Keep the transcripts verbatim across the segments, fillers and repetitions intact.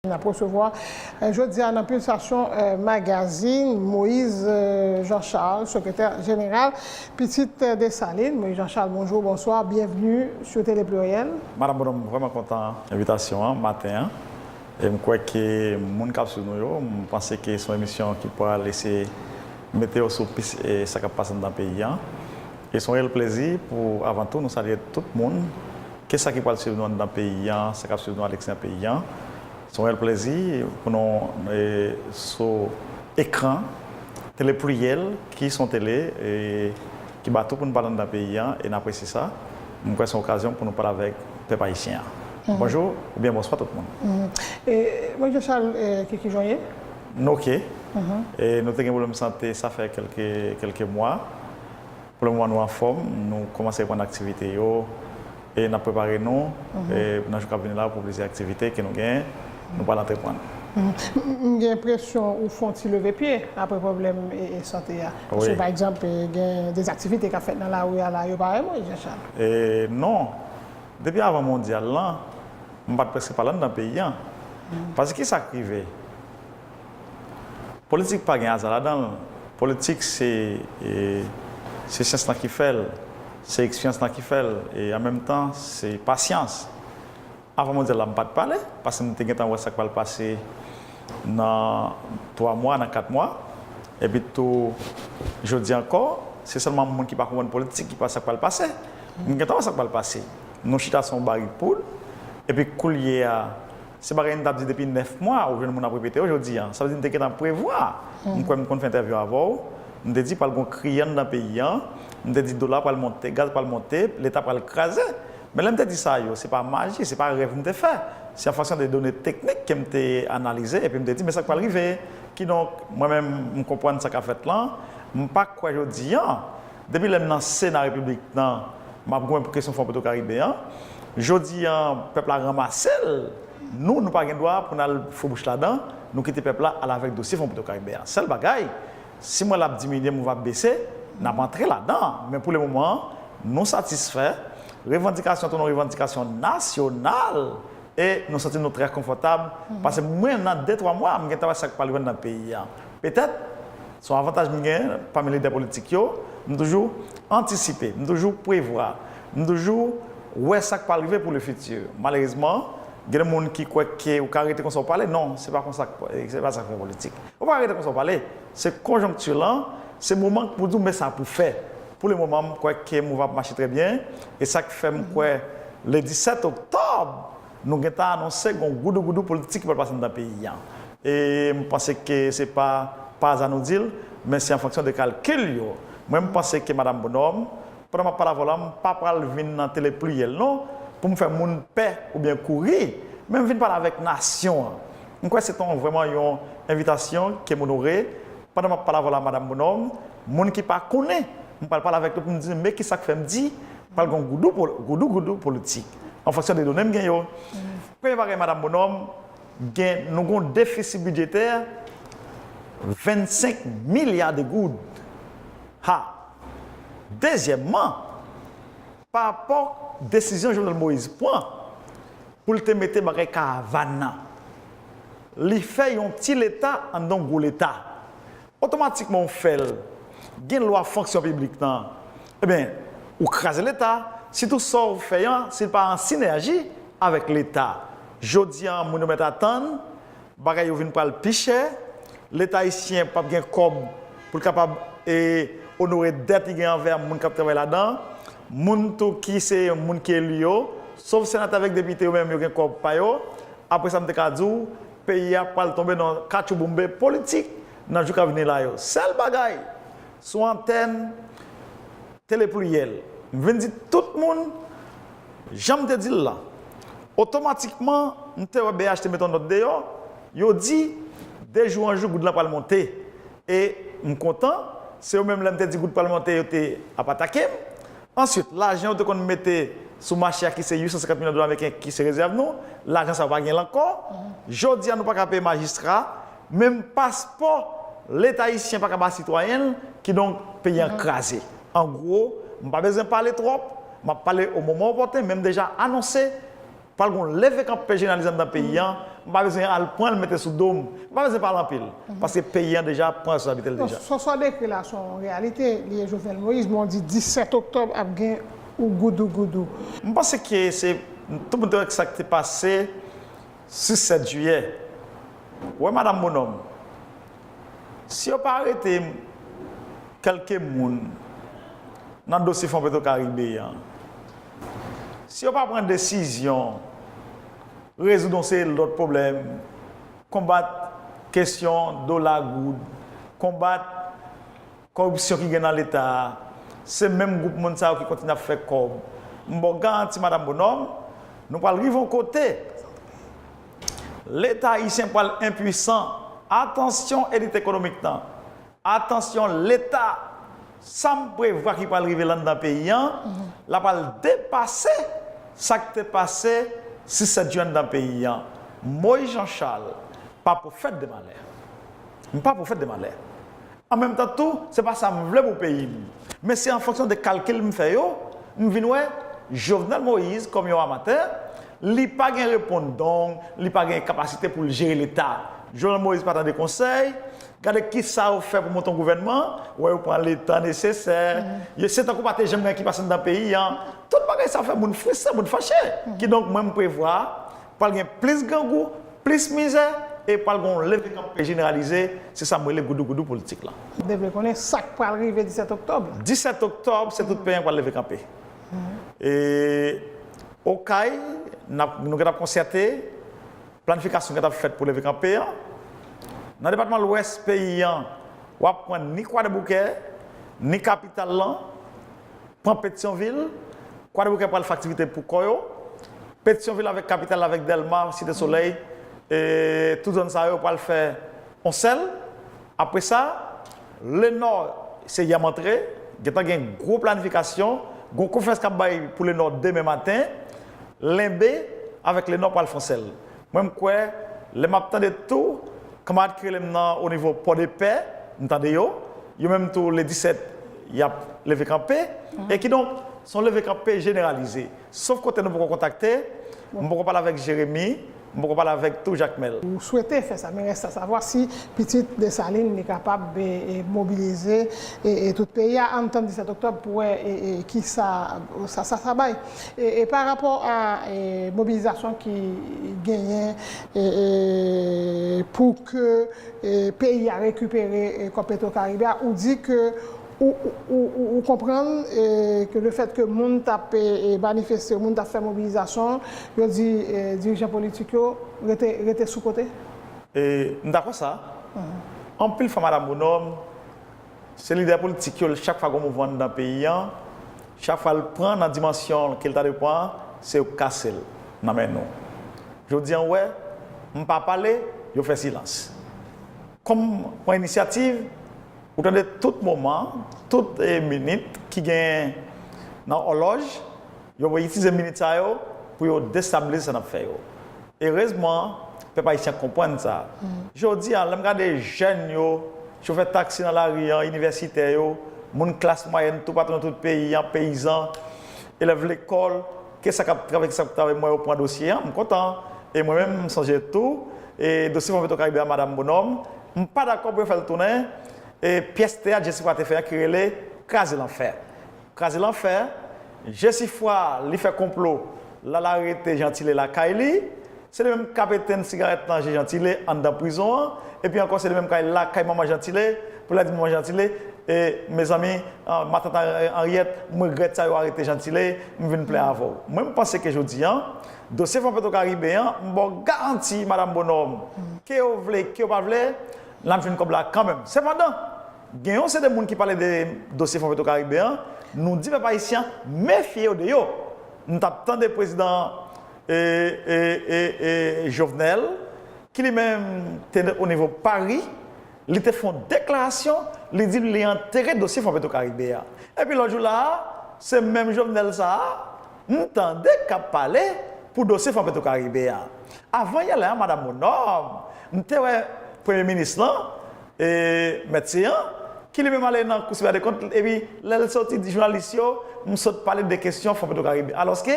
N ap resevwa, eh, jodi a nan Pulsasyon, eh, Magazine, Moïse, eh, Jean Charles, sekretè jeneral Pitit, eh, Desalin. Moïse Jean Charles, bonjou, bonswa, byenvni sou Tele Pliryèl. Madanm Bonhomme, vrèman kontan envitasyon an maten an. E m kwè ke moun k ap swiv nou yo, m panse ke se yon emisyon ki pral eseye mete yo sou pis, e, sa k ap pase anndan peyi an. E se yon reyèl plezi pou, avan tou, nou salye tout moun, ke sa ki pral swiv nou anndan peyi an, sa k ap swiv nou alekstrè peyi an. Se yon reyèl plezi pou nou, e, sou ekran Tele Pliryèl, ki se yon tele, e, ki ba tout moun pale anndan peyi an, e n apresye sa. M kwè se yon okazyon pou nou pale avèk pèp ayisyen an. Bonjou oubyen bonswa tout moun. E, Moïse Jean Charles, e, ki, ki jan w ye? Nou oke. E, nou te gen pwoblèm sante, sa fè kèlke, kèlke mwa. Pou le moman, nou anfòm, nou kòmanse reprann aktivite yo, e n ap prepare nou, e, nan jou k ap vini la, pou plizyè aktivite ke nou genyen, nou pral antreprann. M, m gen enpresyon ou fè yon ti leve pye apre pwoblèm, e, e, sante a. Paske, pa egzanp, e, gen de aktivite k ap fèt nan lari a la, yo pa rele Moïse Jean Charles. E, non. Depi avan mondyal lan, m pa t prèske pale anndan peyi an. Paske ki sa k rive? Politik pa gen aza ladan l. Politik se, e, se syans lan ki fè l, se eksperyans lan ki fè l, e an menm tan, se pasyans. Avan mondyal la, m pa t pale, paske m te gentan wè sa k pral pase nan twa mwa, nan kat mwa. Epi tou, jodi ankò, se sèlman moun ki pa konprann politik ki pa wè sa k pral pase. M gentan wè sa k pral pase. Nou chita sou yon barik poud, epi koulye a, se bagay n t ap di depi nèf mwa, ou jwenn moun ap repete yo jodi a. Sa vle di n te gentan prevwa. M kwè m konn fè entèvyou avè w, m te di pral gon kriz anndan peyi an, m te di dola pral monte, gaz pral monte, leta pral kraze. Men lè m te di sa yo, se pa maji, se pa rèv m te fè. Se an fonksyon de done teknik ke m te analize, epi m te di, men sa k pral rive. Kidonk, mwen menm, m konprann sa k ap fèt lan. M pa kwè jodi an, depi lè m nan Sena Repiblik lan, m ap goumen pou kesyon Fon Petro Karibe an. Jodi an, pèp la ranmase l. Nou, nou pa gen dwa pou n al fou bouch ladan, nou kite pèp la al avèk dosye Fon Petro Karibe an. Sèl bagay, si m wè l ap diminye, m wè l ap bese, n ap antre ladan. Men pou le moman, nou satisfè. Revandikasyon tou, yon revandikasyon nasyonal. E nou santi nou trè konfòtab, paske mwen, nan de, twa mwa, m gentan wè sa k pral rive nan peyi a. Petèt, se yon avantaj m genyen pami lidè politik yo, m toujou antisipe, m toujou prevwa, m toujou wè sa k pral rive pou le futur. Malerezman, gen de moun ki kwè ke ou ka rete konsa w pale. Non, se pa konsa k, se pa sa k fè politik. Ou pa ka rete konsa w pale. Se konjonkti lan, se moman pou di w men sa pou fè. Pou le moman, m kwè ke mouv ap mache trè byen, e sa k fè m kwè le disèt oktòb, nou gentan anonse gon goudougoudou politik ki pral pase anndan peyi a. E m panse ke se pa, pa aza nou di l, men se an fonksyon de kalkil yo. Mwen, m panse ke Madanm Bonhomme, pandan m ap pale avè w la, m pa pral vin nan Tele Pliryèl non, pou m fè moun pè oubyen kouri, men m vin pale avèk nasyon an. M kwè se te yon, vrèman yon envitasyon ke m onore. Pandan m ap pale avè w la, Madanm Bonhomme, moun ki pa konnen, m pral pale avèk yo pou m di, men ki sa k fè m di, pral gon goudou, goudou, goudou politik, an fonksyon de done m gen yo. Premye bagay, Madanm Bonhomme, gen, nou gon defisi bidjetè vennsenk milya de goud. Ha! Dezyèmman, pa rapò desizyon Jovenel Moïse pran pou l te mete bagay karavàn nan, li fè yon ti leta anndan yon gwo leta. Otomatikman, ou fè l gen lwa fonksyon piblik lan, ebyen, ou kraze leta, sitou sa w fè an, si l pa an sinèji avèk leta. Jodi a, moun yo mèt atann bagay yo vin pral pi chè, leta ayisyen p ap gen kòb pou l kapab, e, onore dèt li gen anvè moun k ap travay ladan, moun tou ki se moun ki eli yo, sof senatè avèk depite yo menm yo gen kòb pa yo. Apre sa, m te ka di w, peyi a pral tonbe nan katchouboumbe politik nan jou k ap vini la yo. Sèl bagay, sou antèn Tele Pliryèl, m vin di tout moun, jan m te di l la, otomatikman, m te wè B H te mete yon nòt deyò, yo di, de jou an jou, goud lan pral monte. E m kontan, se yo menm, lè m te di goud pral monte, yo te ap atake m. Answit, lajan yo te konn mete sou mache a ki se uit san senkant milyon dola ameriken ki se rezèv nou, lajan sa yo pa gen l ankò. Jodi a nou pa ka peye majistra, menm paspò leta ayisyen pa ka ba sitwayen l, kidonk peyi an kraze. An gwo, m pa bezwen pale twòp, m ap pale o moman opòten, men m deja anonse pral gon leve kanpe jeneralize anndan peyi an, M pa bezwen al pran l mete sou do m. M pa bezwen pale anpil. Paske peyi an deja pran responsabilite l deja. Sa w dekri la se yon reyalite, li ye Jovenel Moïse, men w di disèt oktòb ap gen ou goudou goudou. M panse ke se tout moun te wè sa k te pase sis sèt jiyè. Ou wè, Madanm Bonòm, si yo pa arete kèlke moun nan dosye Fon Petro Karibe an, si yo pa pran desizyon rezoud yon seri lòt pwoblèm, konbat kesyon dola goud, konbat kòripsyon ki gen nan Leta a, se menm gwoup moun sa yo ki kontinye ap fè kòb. M ba w garanti, Madanm Bonòm, nou pral rive yon kote, Leta ayisyen pral enpwisan. Atansyon, elit ekonomik lan. Atansyon, Leta. Sa m prevwa ki pral rive la anndan peyi an, l ap al depase sa k te pase sis sèt jiyè anndan peyi an. Moïse Jean Charles pa pwofèt de malè. M pa pwofèt de malè. An menm tan tou, se pa sa m vle pou peyi m. Men se an fonksyon de kalkil m fè yo, m vin wè Jovenel Moïse kòm yon amatè, li pa gen repondong, li pa gen kapasite pou l jere Leta. Jovenel Moïse pa tande konsèy, gade kisa yo fè pou monte yon gouvènman, wè yo pran letan nesesè, yo se tankou pa te janm gen ki pase anndan peyi an. Tout bagay sa fè moun fristre, moun fache. Kidonk, mwen m prevwa pral gen plis grangou, plis mizè, e pral gen yon leve kanpe jeneralize, se sa m rele goudougoudou politik la. M te vle konnen sa k pral rive disèt oktòb la. Disèt oktòb, se tout peyi an pral leve kanpe. E Okay, n ap, nou gentan ap konsète, planifikasyon gentan ap fèt pou leve kanpe an. Nan depatman Lwès peyi an, w ap pran ni Kwadèboukè, ni kapital lan, pran Petyonvil, Kwadèboukè pral fè aktivite pou kò yo, Petyonvil avèk kapital la, avèk Dèlma, Site Solèy, e tout zòn sa yo pral fè yon sèl. Apre sa, Lenò, se yè m antre, gentan gen gwo planifikasyon, gwo konferans k ap bay pou Lenò demen maten, Lenbe avèk Lenò pral fè yon sèl. Mwen, m kwè, lè m ap tande tou, kanmarad ki rele m nan o nivo Pòdepè, m tande yo, yo menm tou, le disèt, y ap leve kanpe, e kidonk, se yon leve kanpe jeneralize. Sof kote nou poko kontakte, m poko pale avèk Jeremi, m poko pale avèk tou Jakmèl. Ou swete fè sa, men reste à savoir si pitit Desalin li kapab, e, e, mobilize, e, e, tout peyi a, ann tann disèt oktòb pou wè, e, e, kisa sa, sa, sa bay. E, e pa rapò a, e, mobilizasyon ki genyen, e, e, pou ke, e, peyi a rekipere, e, kòb Petro Karibe a, ou di ke ou, ou, ou, ou, ou konprann, e, ke le fèt ke moun t ap, e, e, manifeste, moun t ap fè mobilizasyon, yo di, e, dirijan politik yo rete, rete sou kote? E, m dakò sa. Anpil fwa, Madanm Bonòm, se lidè politik yo, chak fwa gen mouvman anndan peyi an, chak fwa l pran nan dimansyon ke l ta dwe pran, se yo k kase l nan men nou. Jodi an, w wè, m pa pale, yo fè silans. Kòm pran inisyativ, ou tande tout moman, tout, e, minit ki gen nan òlòj, yo itilize minit sa yo pou yo destabilize sa n ap fè yo. Erezman, pèp ayisyen konprann sa. Jodi a, lè m gade jèn yo, chofè taksi nan lari an, inivèsitè yo, moun klas mwayèn toupatou nan tout peyi an, peyizan, elèv lekòl, ke sa k ap travay, ke sa k ap travay, m wè yo pran dosye an, m kontan. E mwen menm, m sonje tou, e dosye Fon Petro Karibe a, Madanm Bonòm, m pa dakò pou yo fè l tounen, e pyès teyat Jesifwa te fè an ki rele Kraze Lanfè. Kraze Lanfè, Jesifwa, li fè konplo, l al arete Jean Tillet lakay li, se li menm k ap etenn sigarèt nan je Jean Tillet anndan prizon an, epi ankò se li menm k al lakay manman Jean Tillet, pou l al di manman Jean Tillet, e, mezanmi, an, matant Henriette, m regrèt sa yo arete Jean Tillet, m vin plenn avè w. Mwen, m panse ke jodi an, dosye Fon Petro Karibe an, m ba w garanti, Madanm Bonòm, ke yo vle, ke yo pa vle, n ap jwenn kòb la kanmenm. Sepandan, gen yon seri de moun ki pale de dosye Fon Petro Karibe an, nou di pèp ayisyen an, mefye yo de yo. Nou t ap tande prezidan, e, e, e, e, Jovenel, ki li menm te o nivo Pari, li te fè yon deklarasyon, li di li antere dosye Fon Petro Karibe a. Epi lòt jou la a, se menm Jovenel sa a, m tande k ap pale pou dosye Fon Petro Karibe a. Avan yè la a, Madanm Bonòm, m te wè premye minis lan, e, Mèt Céant, ki li menm ale nan Kou Siperyè de Kont, epi lè l soti di jounalis yo, m sot pale de kesyon Fon Petro Karibe. Alòske,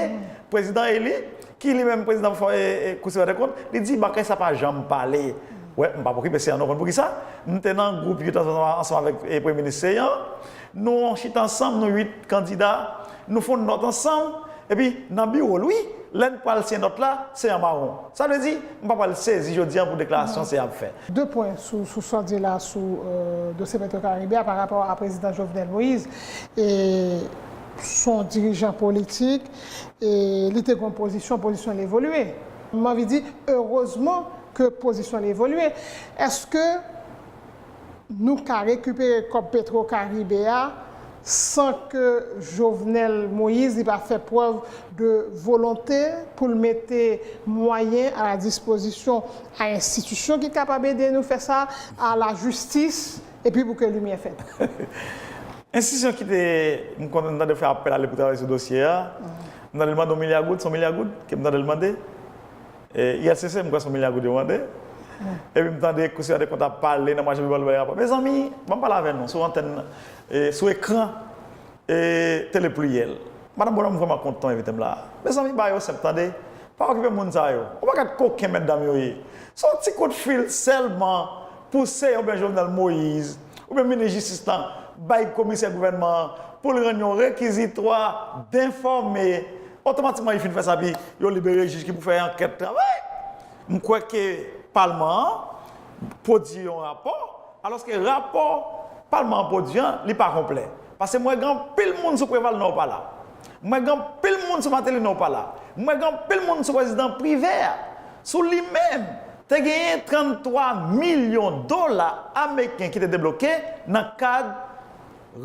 prezidan eli, ki li menm prezidan fò, e, e, Kou Siperyè de Kont, li di bagay sa pa janm pale. Wè, m p ap okipe Seyan non, konn poukisa? M te nan gwoup uit ansanm, ansanm avèk, e, Premye Minis Seyan. Nou chita ansanm, nou uit kandida, nou fè yon nòt ansanm, epi nan biwo l, wi, lè n pral siyen nòt la, Seyan mawon. Sa vle di, m pa pral sezi jodi a pou deklarasyon Seyan ap fè. De pwen sou, sou sa w di la sou, euh, dosye Petro Karibe a pa rapò a prezidan Jovenel Moïse. E s on dirijan politik, e li te gen yon pozisyon, pozisyon l evolye. M anvi di, erezman ke pozisyon l evolye. Èske nou ka rekipere kòb Petro Karibe a san ke Jovenel Moïse li pa fè prèv de volonte pou l mete mwayen a la dispozisyon a enstitisyon ki kapab ede nou fè sa, a lajistis, epi pou ke limyè fèt. Enstitisyon ki te, m konn tande fè apèl a li pou travay sou dosye a, m tande l mande yon milya goud, se yon milya goud ke m tande l mande. E, I L C C, m kwè se yon milya goud yo mande. Epi m tande Kou Siperyè de Kont ap pale nan mwayen pou bay rapò. Mezanmi, ban m pale avè nou sou antèn, e, sou ekran, e, Tele Pluriel. Madanm Bonhomme, m vrèman kontan w envite m la. Mezanmi, bagay yo senp, tande. Pa okipe moun sa yo. Yon pakèt koken, mètdam, yo ye. Se yon ti kout fil sèlman pou Seyan oubyen Jovenel Moïse, oubyen minis jistis lan, bay komisè gouvènman an pou l rann yon rekizitwa denfòme. Otomatikman, li fin fè sa, pi yo libere jij ki pou fè ankèt travay. M kwè ke palman an pwodui yon rapò, alòske rapò palman an pwodui an, li pa konplè. Paske m wè gen anpil moun sou Preval nan Opala. M wè gen anpil moun sou Martelly nan Opala. M wè gen anpil moun sou prezidan Privè a. Sou li menm, te genyen tranntwa milyon dola ameriken ki te debloke nan kad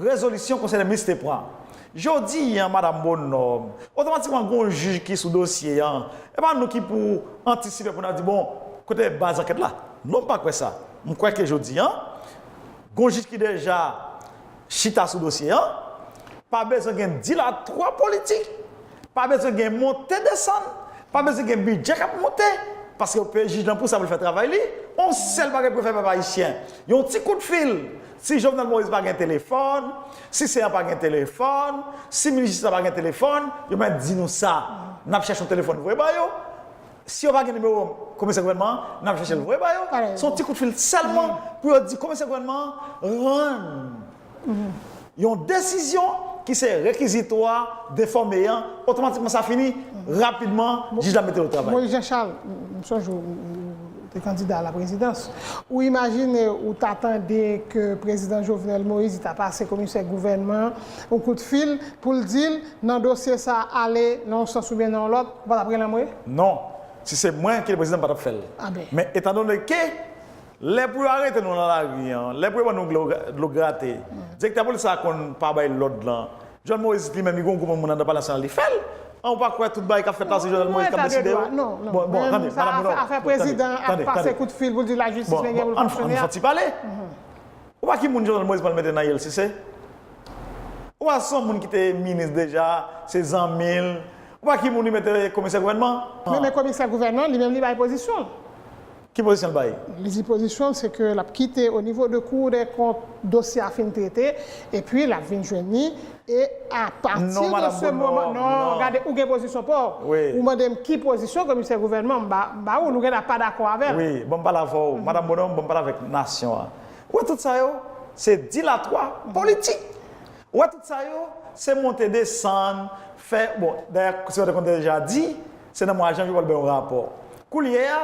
rezolisyon Konsèy dè Minis te pran. Jodi a, Madanm Bonhomme, otomatikman gen yon jij ki sou dosye a. E pa nou ki pou antisipe pou n ap di, bon, kote baz ankèt la? Non, m pa kwè sa. M kwè ke jodi a, gen yon jij ki deja chita sou dosye a. Pa bezwen gen dilatwa politik. Pa bezwen gen monte desann, pa bezwen gen bidjè k ap monte, paske yo peye jij lan pou sa, pou l fè travay li. Yon sèl bagay pou l fè, pèp ayisyen, yon ti kout fil. Si Jovenel Moïse pa gen telefòn, si Seyan pa gen telefòn, si minis jistis la pa gen telefòn, yo mèt di nou sa. N ap chèche yon telefòn voye ba yo. Si yo pa gen nimewo komisè gouvènman an, n ap chèche l voye ba yo. Se yon ti kout fil sèlman pou yo di komisè gouvènman an rann yon desizyon ki se rekizitwa denfòme an, otomatikman sa fini, rapidman, jij la mete l o travay. Moïse Jean Charles, m sonje w, ou te kandida a la prezidans. Ou imajine ou ta tande ke prezidan Jovenel Moïse ta pase komisè gouvènman an yon kout fil pou l di l, nan dosye sa a, ale nan yon sans oubyen nan yon lòt, ou pa t ap rele anmwe? Non. Si se mwen ki te prezidan, m pa t ap fè l. Men etandone ke lè pou yo arete nou nan lari an, lè pou yo ban nou dlo, dlo grate, direktè polis la konn pa bay lòd lan. Jovenel Moïse li menm, li gen yon gwoup moun anndan Palè Nasyonal, li fè l. An, ou pa kwè tout bagay k ap fèt la, se Jovenel Moïse k ap deside yo? Non, non. Bon, bon, tande, madanm Bonhomme, afè prezidan ap pase kout fil pou l di lajistis, men gen pou l fonksyone a. Ann fè yon ti pale. Ou pa ki moun Jovenel Moïse pral mete nan I L C C? Ou pa se yon moun ki te minis deja, se zanmi l. Ou pa ki moun li mete komisè gouvènman? Men, men komisè gouvènman, li menm li bay pozisyon l. Ki pozisyon l bay? Li di pozisyon l, se ke l ap kite o nivo de Cour des Comptes, dosye a fin trete, epi l ap vin jwenn li, e apati de se moman, non, gade, ou gen pozisyon pa w. Ou mande m ki pozisyon komisè gouvènman m ba, m ba ou l, ou genlè pa dakò avè l. Wi, ban m pale avè w, madanm Bonhomme, ban m pale avèk nasyon an. Ou wè tout sa yo, se dilatwa politik. Ou wè tout sa yo, se monte desann, fè, bon, dayè, se w te konn deja di, se nan mwa janvye yo pral bay yon rapò. Koulye a,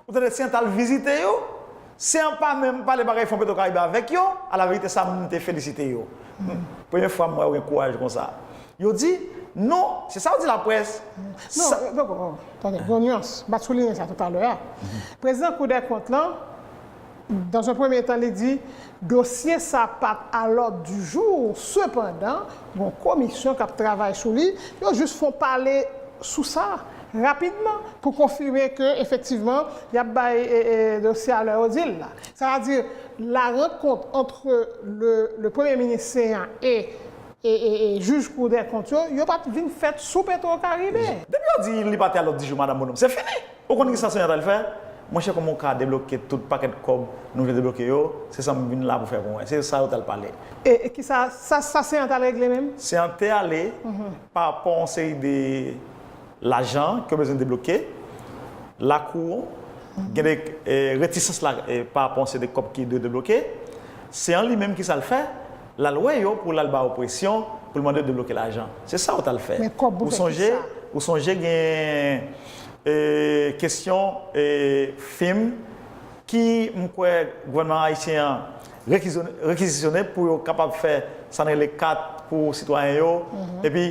ou tande Seyan t al vizite yo, Seyan pa menm pale bagay Fon Petro Karibe avèk yo, alaverite sa moun te felisite yo. Premye fwa m wè yo gen kouraj konsa. Yo di, non, se sa yo di laprès. Non, sa- non, non, tande, gen yon nyans. M pa t souliyen sa toutalè a. Prezidan Kou dè Kont lan, dans un premier temps, li di, dosye sa pa t a l'ordre du jour. Sepandan, gen yon komisyon k ap travay sou li. Yo jis fè yon pale sou sa, rapidman, pou konfime ke, efektivman, y ap bay, e, e, dosye a lè yo di l la. Sa vle di, la rankont ant le, le premye minis Seyan e e, e, e jij Kou dè Kont yo, yo pa t vin fèt sou Petro Karibe. Depi yo di li pa te a l'ordre du jour, madanm Bonhomme, se fini. Ou konn ki sa Seyan t al fè? Monchè, kòman w ka debloke tout pakèt kòb nou vle debloke yo? Se sa m vin la pou fè pou mwen. Se sa yo t al pale. E, e kisa sa, sa Seant al regle menm? Seant te ale pa rapò yon seri de lajan ke yo bezwen debloke. Lakou gen de e, retisans la e, pa rapò yon seri de kòb ki dwe debloke. Seant li menm ki sa l fè? L al wè yo pou l al ba yo presyon pou l mande yo debloke lajan. Se sa yo t al fè. Men kòb pou fè kisa? Ou sonje gen e, kesyon e, fim ki m kwè gouvènman ayisyen an rekizisyone pou yo kapab fè sa n rele kat pou sitwayen yo. Epi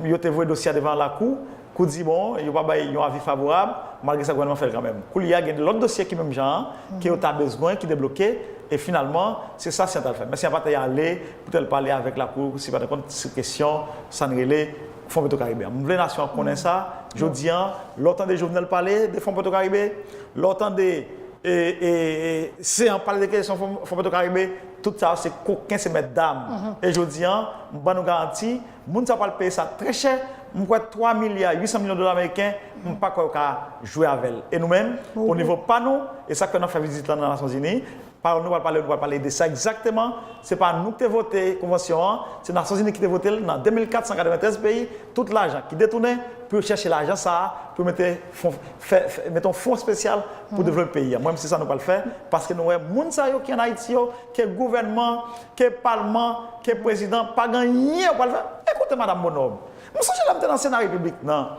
yo te voye dosye a devan lakou, kou di bon, yo pa bay yon avi favorab, malgre sa gouvènman fè l kanmenm. Koulye a gen lòt dosye ki menm jan an, ke yo ta bezwen, ki debloke, e finalman, se sa Seant al fè. Men Seant pa t ale pou t al pale avèk lakou, si pa t kont, sou kesyon sa n rele Fon Petro Karibe an. M vle nasyon an konnen sa, jodi an, lè w tande Jovenel pale de Fon Petro Karibe, lè w tande e, e, e, Seant pale de kesyon Fon, Fon Petro Karibe, tout sa yo se koken, se mètdam. E jodi an, m ban nou garanti, moun sa yo pral peye sa trè chè. M kwè twa milya uit san milyon dola ameriken, m pa kwè yo ka jwe avè l. E nou menm, o nivo pa nou, e sa k fè n ap fè vizit lan nan Nasyonzini, pawòl nou pral pale, nou pral pale de sa egzakteman. Se pa nou ki te vote konvansyon an, se Nasyonzini ki te vote l nan de mil kat san katreventrèz peyi, tout lajan ki detounen pou yo chèche lajan sa a, pou yo mete fon, fè, fè, mete yon fon espesyal pou devlope peyi a. Mwen, se sa nou pral fè, paske nou wè moun sa yo ki ann Ayiti yo, ke gouvènman, ke palman, ke prezidan, pa gen anyen yo pral fè. Ekoute, Madanm Bonòm, m sonje lè m te nan Sena Repiblik nan,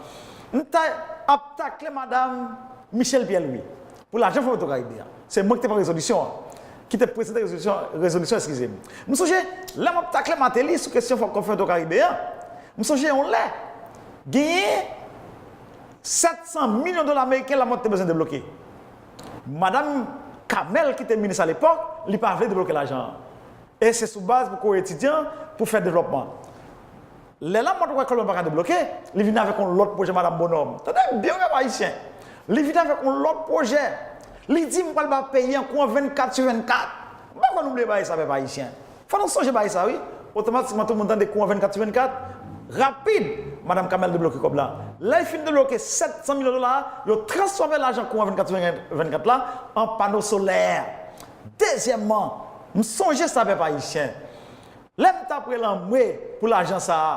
m ta ap takle Madanm Michèle Pierre Louis pou lajan Fon Petro Karibe a. Se mwen ki te pran rezolisyon an, ki te prezante rezolisyon, rezolisyon, eskize m. M sonje, lè m ap takle Martelly sou kesyon Fon Petro Karibe a, m sonje yon lè, genyen sèt san milyon dola ameriken Lamothe te bezwen debloke. Madanm Kamel, ki te minis alepòk, li pa vle debloke lajan an. E se sou baz pou kore etidyan, pou fè devlòpman. Lè Lamothe wè kòb lan pa ka debloke, li vin avèk yon lòt pwojè, Madanm Bonòm. Tande byen, pèp ayisyen. Li vin avèk yon lòt pwojè. Li di, "M pral ba peyi an kouran vennkat sou vennkat." M pa kwè nou bliye bagay sa, pèp ayisyen. Fò nou sonje bagay sa, wi. Otomatikman, tout moun tande kouran vennkat sou vennkat. Rapid, Madanm Kamel debloke kòb la. Lè l fin debloke sèt san milyon dola, yo transfòme lajan kouran vennkat sou vennkat la an pano solè. Dezyèmman, m sonje sa, pèp ayisyen. Lè m t ap rele anmwe pou lajan sa a,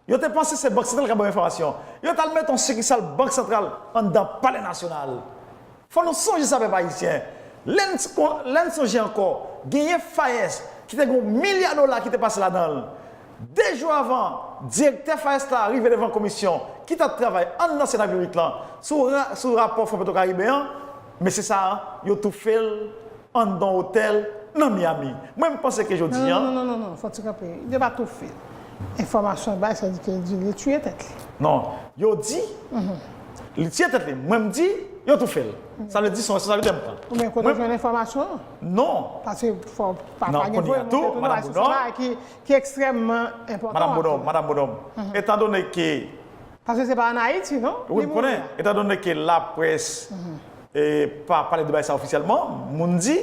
yo te panse se Bank Santral k ap ba yo enfòmasyon. Yo t al mete yon sikisal Bank Santral anndan Palè Nasyonal. Fò nou sonje sa, pèp ayisyen. Lè n, lè n sonje ankò, genyen FAES ki te gen yon milya dola ki te pase ladan l. De jou avan, direktè FAES la rive devan komisyon ki t ap travay anndan Sena Repiblik lan sou ra-, sou rapò Fon Petro Karibe an, mesye sa a, yo toufe l anndan otèl nan Miami. Mwen, m panse ke jodi an. Non, non, non, non, non, fò ti kanpe. Yo pa toufe l. Enfòmasyon bay, sa di ke di li tiye tèt li. Non, yo di li tiye tèt li. Mwen, m di yo toufe l. Sa vle di se yon responsabilite m pran. Oubyen kote w jwenn enfòmasyon an? Non. Paske fò pa gen pou yo montre tou, paske se yon bagay ki, ki ekstrèmman enpòtan. Madanm Bonòm, Madanm Bonòm, etandone ke Paske se pa ann Ayiti, non? Wi, m konnen. Etandone ke laprès e, pa pale de bagay sa ofisyèlman, moun di,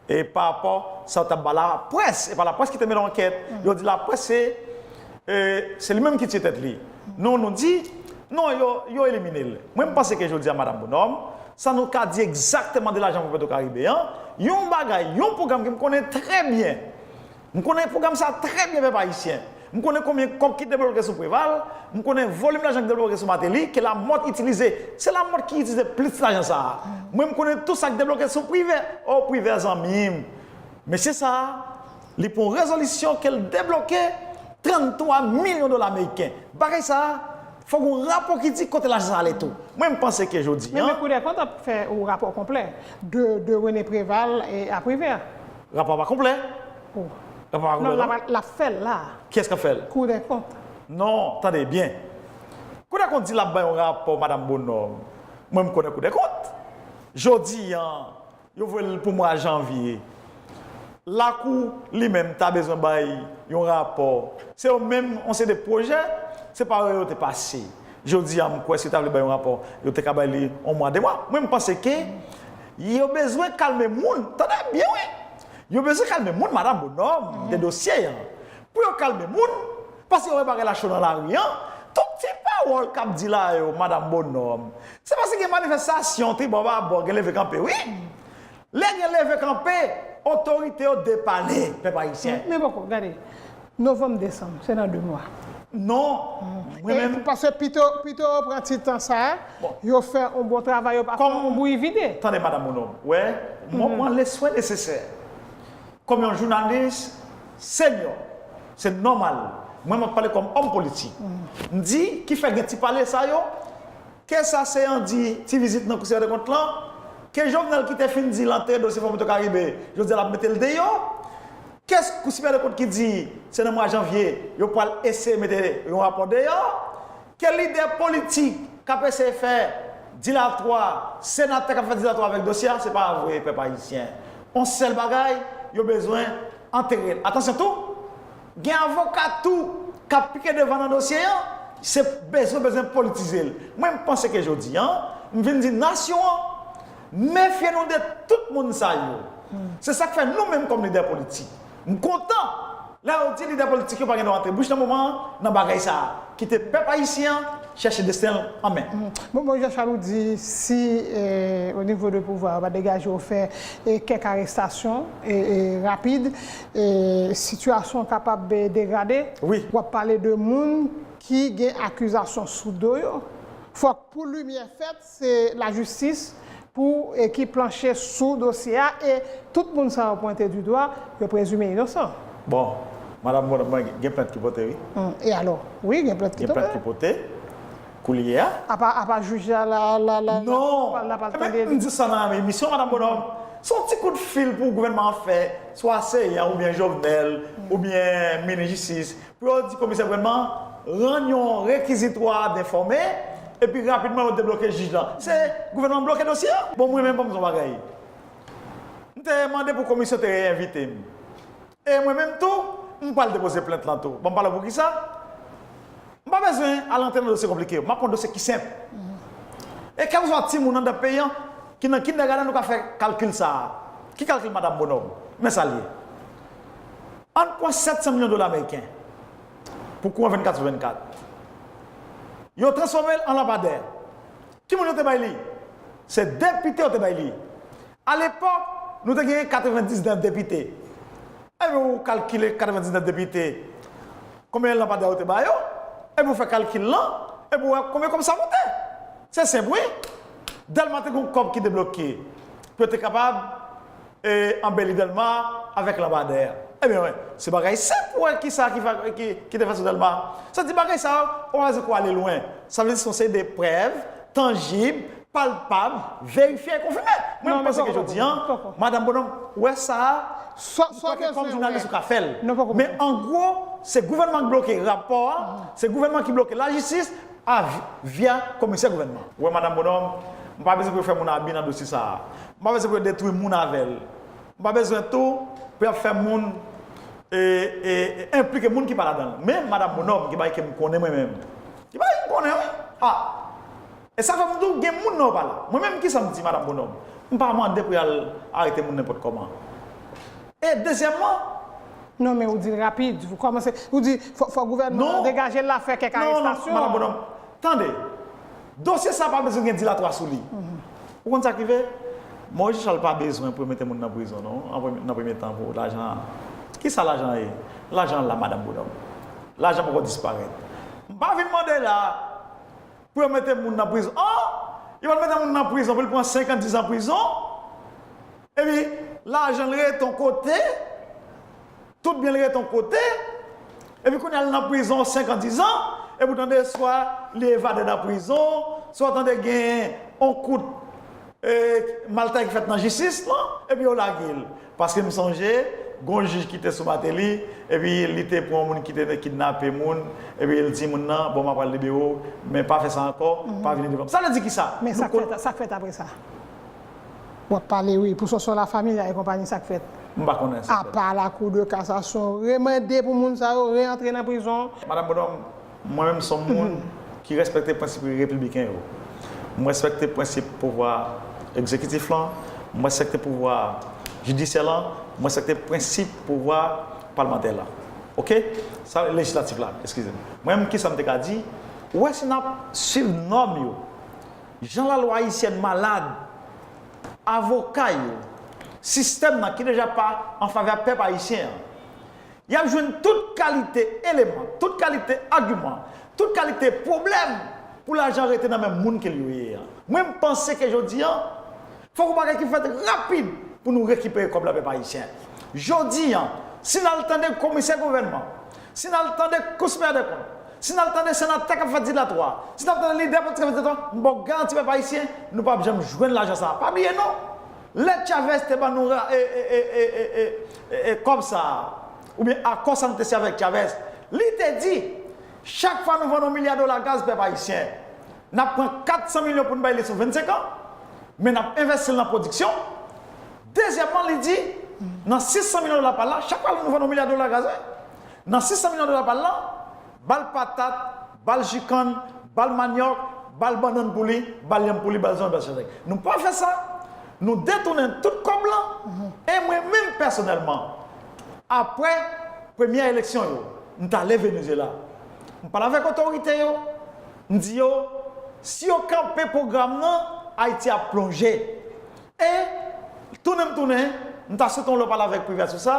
e, pa rapò sa yo t ap ba laprès, e pa laprès ki te mennen ankèt, yo di laprès se, e, se li menm ki tiye tèt li. Non, nou di, non, yo, yo elimine l. Mwen, m panse ke jodi a, Madanm Bonòm, sa nou ka di egzakteman de lajan pou Petro Karibe an, yon bagay, yon pwogram ke m konnen trè byen, M konnen pwogram sa a trè byen, pèp ayisyen. M konnen konbyen kòb ki debloke sou Preval, m konnen volim lajan ki debloke sou Martelly, ke Lamothe itilize. Se Lamothe ki itilize plis lajan sa a. Mwen, m konnen tou sa k debloke sou Privert. O, Privert zanmi m. Mesye sa a, li pran yon rezolisyon ke l debloke tranntwa milyon dola ameriken. Bagay sa a, fòk yon rapò ki di kote lajan sa a ale tou. Mwen, m panse ke jodi a. Men, men Kou dèkont ap fè yon rapò konplè de, de René Préval e a Privert. Rapò a pa konplè. Rapò a pa konplè, non? Non, l ap fè l la. Kiyès k ap fè l? Kou dèkont. Non, tande byen. Kou dèkont di l ap bay yon rapò, Madanm Bonòm. Mwen, m konnen Kou dèkont. Jodi a, yo voye l pou mwa janvye. Lakou, li menm, ta bezwen bay yon rapò. Se yo menm, yon seri de pwojè, se pa yo yo te pase. Jodi a, m kwè si yo ta vle bay yon rapò, yo te ka bay li yon mwa, de mwa. Mwen, m panse ke yo bezwen kalme moun. Tande byen, wi. Yo bezwen kalme moun, Madanm Bonòm, de dosye an. Pou yo kalme moun, paske yo wè bagay la cho nan lari an, tout ti pa Pawòl k ap di la yo, madanm Bonòm, se paske gen manifestasyon tribò babò, gen leve kanpe, wi. Lè gen leve kanpe, otorite yo depale, pèp ayisyen. Men poko, gade, novanm, desanm, se nan de mwa. Non, mwen menm. Paske pito, pito yo pran ti tan sa a, yo fè yon bon travay, yo pa fè yon bouyi vide. Tande, madanm Bonòm, wè, mwen pran le swen nesesè. Kòm yon jounalis senyò, se nòmal. Mwen, m ap pale kòm òm politik. M di, ki fè gen ti pale sa yo, ke sa se Andy ti vizit nan Kou Siprèm de Kont lan, ke Jovenel ki te fin di l antre dosye Fòm Petwokaribe, jodi a l ap mete l deyò, ke Kou Siprèm de Kont ki di se nan mwa janvye yo pral eseye mete yon rapò deyò, ke lidè politik k ap eseye fè dilatwa, senatè k ap fè dilatwa avèk dosye a, se pa vre, pèp ayisyen. On sèl bagay, yo bezwen antere l. Atansyon tou, gen avoka tou k ap pike devan nan dosye an, se bezwen, bezwen politize l. Mwen, m panse ke jodi an, m vin di nasyon an, mefye nou de tout moun sa yo. Se sa k fè nou menm kòm lidè politik, m kontan lè yo di lidè politik yo pa gen dwa antre bouch nan moman an nan bagay sa a. Kite pèp ayisyen an chèche desten l an men. Bon, bon, Jean Charles, ou di si, eh, o nivo de pouvwa yo pa degaje yo fè, eh, kèk arestasyon, eh, eh, rapid, eh, sitiyasyon kapab, eh, degrade. Wi. W ap pale de moun ki gen akizasyon sou do yo. Fòk pou limyè fèt, se lajistis pou, e, ki planche sou dosye a, e tout moun sa yo pwente di dwa, yo prezime inosan. Bon, madanm Bonòm, mwen gen plent ki pote, wi. Hmm, e alò? Wi, gen plent ki Gen plent ki pote. Koulye a. Apa, apa jij la, la, la, la, la, Non. la, la, la, Ebyen, tande. M di sa nan emisyon, madanm Bonòm. Se yon ti kout fil pou gouvènman an fè, swa Ceyan oubyen Jovenel, oubyen minis jistis, pou yo di komisè gouvènman rann yon rekizitwa d'informer, epi rapidman yo debloke jij lan. Se gouvènman an bloke dosye a. Bon, mwen menm, ban m di yon bagay. M te mande pou komisyon te reyinvite m. E mwen menm tou, m pral depoze plent lan tou. Bon, m pale pou kisa? M pa bezwen al antre nan dosye konplike yo. M ap pran dosye ki senp. E kèlkeswa timoun anndan peyi an ki nan kindergarten, nou ka fè kalkil sa a. Ki kalkil, madanm Bonòm? Men sa l ye. Ann pran sèt san milyon dola ameriken pou kouran vennkat sou vennkat. Yo transfòme l an lanpadè. Ki moun yo te bay li? Se depite yo te bay li. Alepòk, nou te genyen katrevendiznèf depite. Epi ou kalkile katrevendiznèf depite, konbyen lanpadè yo te ba yo, epi ou fè kalkil lan, epi ou wè konbyen kòb sa moute. Se senp, wi. Dèlma te gen yon kòb ki debloke pou yo te kapab, e, anbeli Dèlma avèk lanpadè. Ebyen, wè, se bagay senp pou wè kisa ki, fa- ki, ki te fèt sou Dèlma. Sa di bagay sa yo, ou pa bezwen pou ale lwen. Sa vle di se yon seri de prèv tanjib, palpab, verifye e konfime. Mwen, Non, m panse men ke poko, jodi an, poko, poko. Madanm Bonòm, ou wè sa a, Sa, m sa kwè ke kòm bezwen, jounalis wè. ou ka fè l. Non, poko, Men poko. an gwo, se gouvènman ki bloke rapò a, se gouvènman ki bloke lajistis a vi- via komisè gouvènman. Ou wè, madanm Bonòm, m pa bezwen pou yo fè moun abi nan dosye sa a. M pa bezwen pou yo detwi moun avè l. M pa bezwen tou pou y ap fè moun, e, e, e, enplike moun ki pa ladan l. Men, madanm Bonòm, gen bagay ke m konnen mwen menm. Gen bagay m konnen, wi. Ah. E sa fè m di w, gen moun nan yo pa la. Mwen menm, kisa m di, madanm Bonòm? M pa mande pou y al arete moun nenpòt kòman. E dezyèmman, Non, men ou di l rapid. Ou kòmanse, ou di fò, fò gouvènman an Non. degaje l la, fè kèk Non, non, arestasyon. madanm Bonòm, tande. Dosye sa a pa bezwen gen dilatwa sou li. Ou konn sa k rive? Moyiz Jan Chal pa bezwen pou yo mete moun nan prizon, non, an premye, nan premye tan pou lajan an. Kisa lajan an ye? Lajan an la, madanm Bonòm. Lajan poko disparèt. M pa vin mande la pou yo mete moun nan prizon. Oh! Yo pral mete moun nan prizon pou l pran senk an, diz an prizon. Epi, lajan l rete yon kote, tout byen l rete yon kote, epi kounye a l nan prizon senk an, diz an, epi w tande swa li evade nan prizon, swa w tande gen yon kout, e, maltrè ki fèt nan jistis lan, epi yo lage l. Paske m sonje, gen yon jij ki te sou Martelly, epi li te pran yon moun ki te kidnape moun, epi l di moun nan, bon, m ap pral libere w, men pa fè sa ankò, pa vini devan m. Sa vle di kisa? Men sa k fèt, sa k fèt apre sa? W ap pale, wi, pou Sonson Lafamilya e konpanyi, sa k fèt? M pa konnen sa k fèt. Apa la Cour de cassation remande pou moun sa yo reantre nan prizon. Madanm Bonòm, mwen menm se yon moun ki respekte prensip repibliken yo. M respekte prensip pouvwa egzekitif lan, m respekte pouvwa jidisyè lan, m respekte prensip pouvwa palmantè lan. Oke? Sa, lejislatif la, eskize m. Mwen menm, kisa m te ka di? Ou wè, si n ap swiv nòm yo, jan lalwa ayisyèn malad, avoka yo, sistèm nan ki deja pa an favè pèp ayisyen an, y ap jwenn tout kalite eleman, tout kalite agiman, tout kalite pwoblèm pou lajan rete nan men moun ke l yo ye an. Mwen, m panse ke jodi an, fòk yon bagay ki fèt rapid pou nou rekipere kòb la, pèp ayisyen. Jodi an, si n al tande komisè gouvènman, si n al tande Kou Siperyè dè Kont, si n al tande senatè k ap fè dilatwa, si n ap tande lidè politik k ap fè dilatwa, m ba w garanti, pèp ayisyen, nou p ap janm jwenn lajan sa a. Pa bliye non, lè Chavez te ban nou ra- e, e, e, e, e, e, e, kòb sa a, oubyen akò sa nou te siyen avèk Chavez, li te di, chak fwa nou vann yon milya dola gaz, pèp ayisyen, n ap pran kat san milyon pou n bay li sou vennsenk an, men n ap envèsti l nan pwodiksyon. Dezyèmman, li di, nan sis san milyon dola pa l la, chak fwa nou vann yon milya dola gaz, wi, nan sis san milyon dola pa l la, ba l patat, ba l jikann, ba l manyòk, ba l bannann pou li, ba l yanm pou li, ba l zonyon, ba l chèvèy. Nou pa fè sa. Nou detounen tout kòb lan. E mwen menm pèsonèlman, apre premyè eleksyon yo, m t ale Venezuela. M pale avèk otorite yo. M di yo, si yo kanpe pwogram nan, Ayiti ap plonje. E, tounen m tounen, m ta swete yon lè pale avèk Privert sou sa,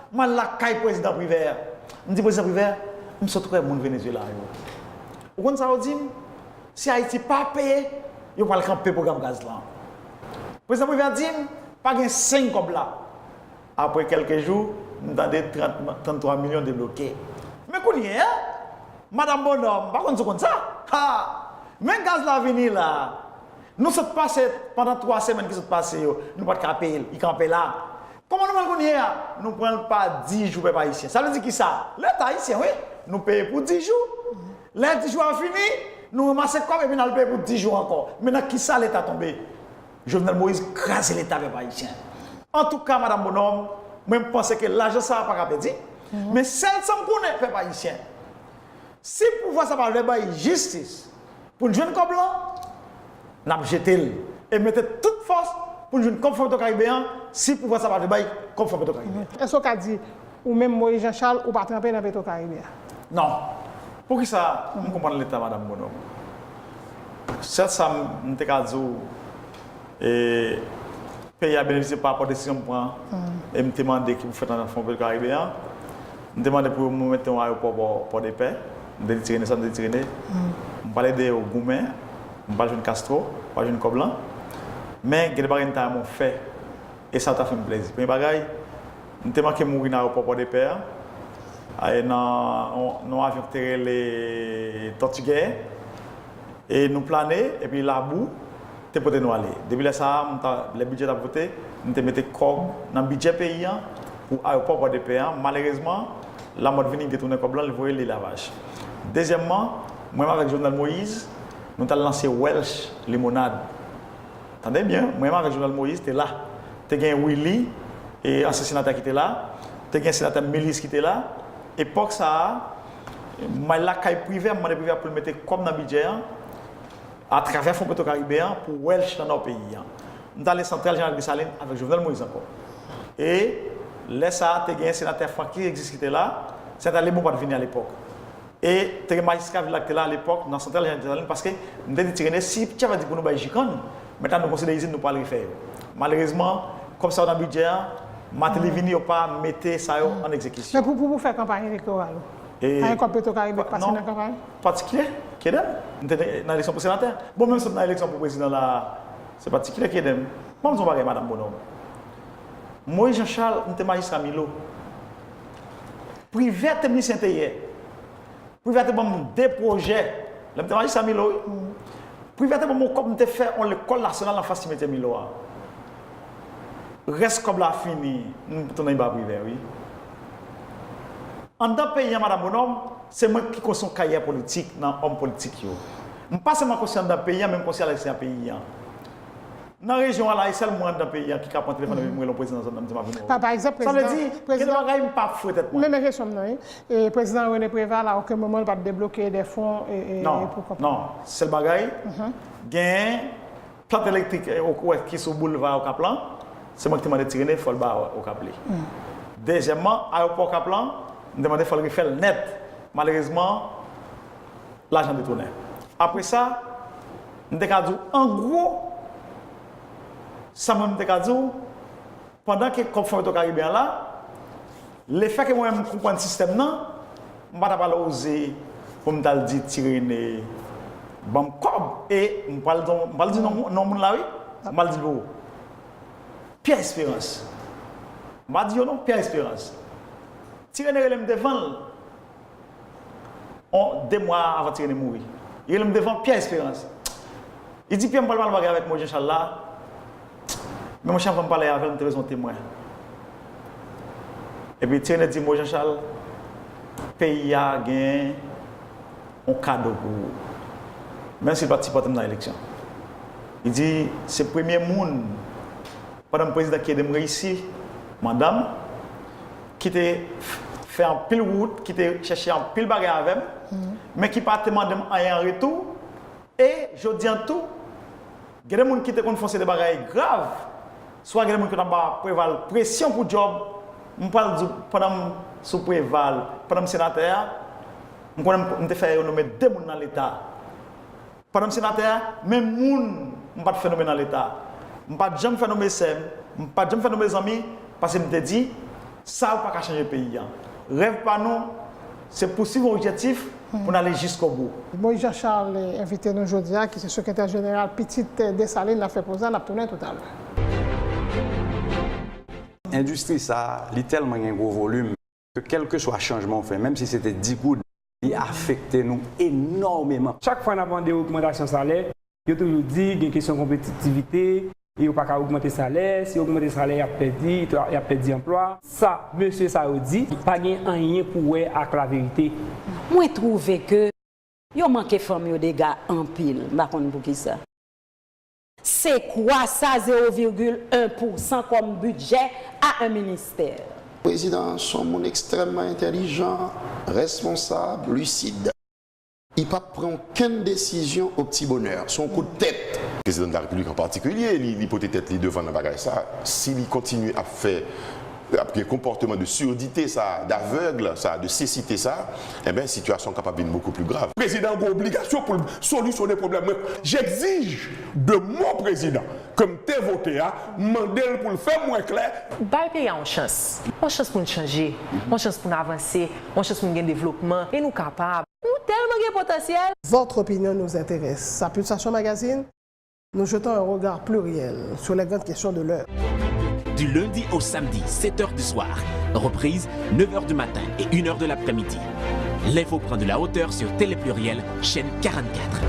m al lakay prezidan Privert. M di, prezidan Privert, m sot wè moun Venezuela yo. Ou konn sa yo di m? Si Ayiti pa peye, yo pral kanpe pwogram gaz lan. Prezidan Privert di m, pa gen seny kòb la. Apre kèlke jou, m tande trant, tranntwa milyon debloke. Men kounye a, madanm Bonòm, m pa konn si w konn sa. Ha! Men gaz la vini la. Nou sot pase, pandan twa semèn ki sot pase yo, nou pa t ka peye l, li kanpe la. Kòman nou pran l kounye a? Nou pran l pa dis jou, pèp ayisyen. Sa vle di kisa? Leta ayisyen, wi, nou peye pou dis jou. Lè dis jou a fini, nou ranmase kòb epi n al peye pou dis jou ankò. Men nan kisa Leta tonbe? Jovenel Moïse kraze Leta, pèp ayisyen. Antouka, madanm Bonòm, mwen, m panse ke lajan sa a pa ka pèdi. Men sèl sa m konnen, pèp ayisyen, si pouvwa sa pa vle bay jistis pou n jwenn kòb lan, n ap jete l e mete tout fòs pou n jwenn kòb Fon Petro Karibe an, si pouvwa sa pa vle bay kòb Fon Petro Karibe an. Èske w ka di, ou menm, Moïse Jean Charles, ou pa tranpe nan Petro Karibe a? Non. Poukisa m konprann Leta, madanm Bonòm? Sèl sa m, m te ka di w, e, peyi a benefisye pa rapò desizyon m pran, e m te mande ki pou fèt nan Fon Petro Karibe an. M te mande pou yo mete yon ayewopò Pò, Pòdepè. M te di Ti Rene sa, m te di Ti Rene. M pral ede yo goumen, m pral jwenn Castro, m pral jwenn kòb lan. Men gen de bagay m ta renmen w fè, e sa ta fè m plezi. Premye bagay, m te manke mouri nan ayewopò Pòdepè a, a, nan, nan yon avyon ki te rele Tòtigè. E nou plane, epi labou te pote nou ale. Depi lè sa a, m ta, lè bidjè t ap vote, m te mete kòb nan bidjè peyi an pou ayewopò Pòdepè an. Malerezman, lamò t vini, li detounen kòb lan, li voye l Elavach. Dezyèmman, mwen menm avèk Jovenel Moïse, nou t al lanse Welch Limonad. Tande byen, mwen menm avèk Jovenel Moïse te la. Te gen Willy, e ansyen senatè ki te la. Te gen senatè Milis ki te la. Epòk sa a, m al lakay Privè, m mande Privè pou l mete kòb nan bidjè an, atravè Fon Petro Karibe an, pou Welch nan nò peyi an. M t ale Santral Jeneral Desalin avèk Jovenel Moïse ankò. E lè sa a, te gen senatè Francky Régis ki te la, senatè Lebon pa t vini alepòk. E te gen majistra vil la ki te la alepòk nan Santral Jeneral Desalin, paske m te di Ti Rene, si Chavez di pou nou bay jikann, men ta nou konsidere izin, nou pral refè yo. Malerezman, kòb sa yo nan bidjè a, Martelly vini, yo pa mete sa yo an egzekisyon. Men pou, pou, pou fè kanpay elektoral ou, e pa gen kòb Petro Karibe k pase nan kanpay? Patikilye, ki ede m. M te nan eleksyon pou senatè. Bon, menm si m nan eleksyon pou prezidan la, se patikilye ki ede m. Ban m di w yon bagay, madanm Bonòm. Moïse Jean Charles, m te majistra Milo. Privè te minisyen enteryè. Privè te ban m de pwojè. Lè m te majistra Milo, wi. Privè te ban m yon kòb, m te fè yon lekòl nasyonal anfas simetyè Milo a. Rès kòb la fini, m tounen ba Privè, wi. Anndan peyi an, madanm Bonòm, se mwen ki konstwi yon karyè politik nan òm politik yo. M pa sèlman konstwi anndan peyi an, men m konstwi alegzeryan peyi an. Nan rejyon an la, e sèl mwen anndan peyi an ki ka pran telefòn epi m rele yon prezidan nan zòn nan, m di m ap vin wè w. Pa, pa egzanp, sa vle di, gen de bagay m pa fwe tèt mwen. Men, men kesyon m nan, wi. E prezidan René Préval, a okenn moman, li pa t debloke de fon, e, e, non, e pou kòb? Non. Sèl bagay, genyen plant elektrik, e, ou, ou wè ki sou boulva Okap lan, se mwen ki te mande Ti Rene, fò l ba Okap li. Dezyèmman, ayewopò Okap lan, m te mande fò l refè l nèt. Malerezman, lajan detounen. Apre sa, m te ka di w, an gwo, sa mwen m te ka di w, pandan ke kòb Fon Petwokariben an la, lefètke mwen menm m konprann sistèm nan, m pa t ap al oze pou m t al di Ti Rene, ban m kòb, e m pral di, m pral di non, non moun la, wi, m pral di l pou ou. Pierre Espérance. M pa di yo non, Pierre Espérance. Ti Rene rele m devan l. On, de mwa avan Ti Rene mouri. Li rele m devan Pierre Espérance. Li di, Pierre, m pral pale bagay avèk Moïse Jean Charles la. Men monchè, anvan m pale avè l, m te bezwen yon temwen. Epi Ti Rene di, Moïse Jean Charles, peyi a gen yon kado pou ou. Menm si l pa t sipòte m nan eleksyon. Li di, se premye moun, pandan m prezidan, ki ede m reyisi manda m, ki te f-, fè anpil wout, ki te chèche anpil bagay avè m, men ki pa te mande m anyen an retou. E jodi a tou, gen de moun ki te konn fè yon seri de bagay grav, swa gen de moun ki t ap ba Preval presyon pou djòb. M pral di w, pandan m sou Preval, pandan m senatè a, m konnen m, m te fè yo nonmen de moun nan Leta. Pandan m senatè a, menm moun m pa t fè nonmen nan Leta. M pa t janm fè nonmen sè m, m pa t janm fè nonmen zanmi, paske m te di, sa yo pa ka chanje peyi a. Rèv pa nou, se pousuiv yon objektif pou n ale jiskobou. Moïse Jean Charles, eh, envite nou jodi a, ki se sekretè jeneral Pitit Desalin, n ap fè poz la, n ap tounen toutalè. Endistri sa a, li tèlman gen gwo volim ke kèlkeswa chanjman w fè, menm si se te dis goud, li afekte nou enòmeman. Chak fwa n ap mande ogmantasyon salè, yo toujou di gen kesyon konpetitivite, e yo pa ka ogmante salè, si yo ogmante salè, y ap pèdi, y ap pèdi anplwa. Sa mesye sa yo di, pa gen anyen pou wè ak laverite. Mwen twouve ke yo manke fè m yo dega anpil, m pa konn poukisa. Se kwa sa zewo vigil en pousan kòm bidjè a en ministè? Prezidan an se yon moun ekstrèmman entèlijan, responsab, lisid. Li p ap pran okenn desizyon o pti bonè. Se yon kout tèt. Prezidan de la Repiblik an patikilye, li, li pote tèt li devan nan bagay sa. Si li kontinye ap fè, ap gen konpòteman de surdite sa, d'aveugle sa, de cécité sa, enben, sitiyasyon an kapab vin bokou pli grav. Prezidan an gen obligasyon pou l solisyone pwoblèm mwen. J'exige de mon président ke m te vote a, m mande l pou l fè m wè klè. Bay peyi a yon chans. Yon chans pou n chanje. Yon chans pou n avanse. Yon chans pou n gen devlopman. E nou kapab. Nou tèlman gen potansyèl. Votre opinion nous intéresse. Sa Pulsasyon Magazine, nous jetons un regard pluriel sur les grandes questions de l'heure. Du lundi au samedi, sept heures du soir. Reprise, neuf heures du matin et une heure de l'après-midi. L'info prend de la hauteur sur Télé Pluriel, chaîne quarante-quatre.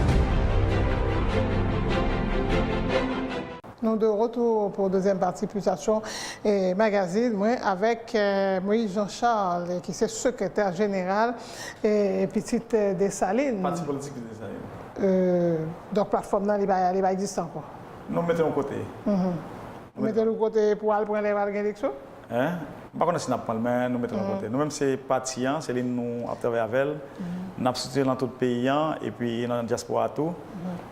Nou de retour pou dezyèm pati Pulsasyon, eh, Magazine, mwen avèk, eh, Moïse Jean Charles, ki se sekretè jeneral, eh, Pitit, eh, Desalin. Pati politik Pitit Desalin. Eh, donk, platfòm nan, li pa, li pa egziste ankò. Nou mete yon kote. Mhm. Ou mete l yon kote pou al pran lè pral gen eleksyon? Hein? M pa konnen si n ap pran l, men nou mete l yon kote. Nou menm se pati an, se li nou ap travay avè l. N ap sitire nan tout peyi an, epi nan dyaspora a tou.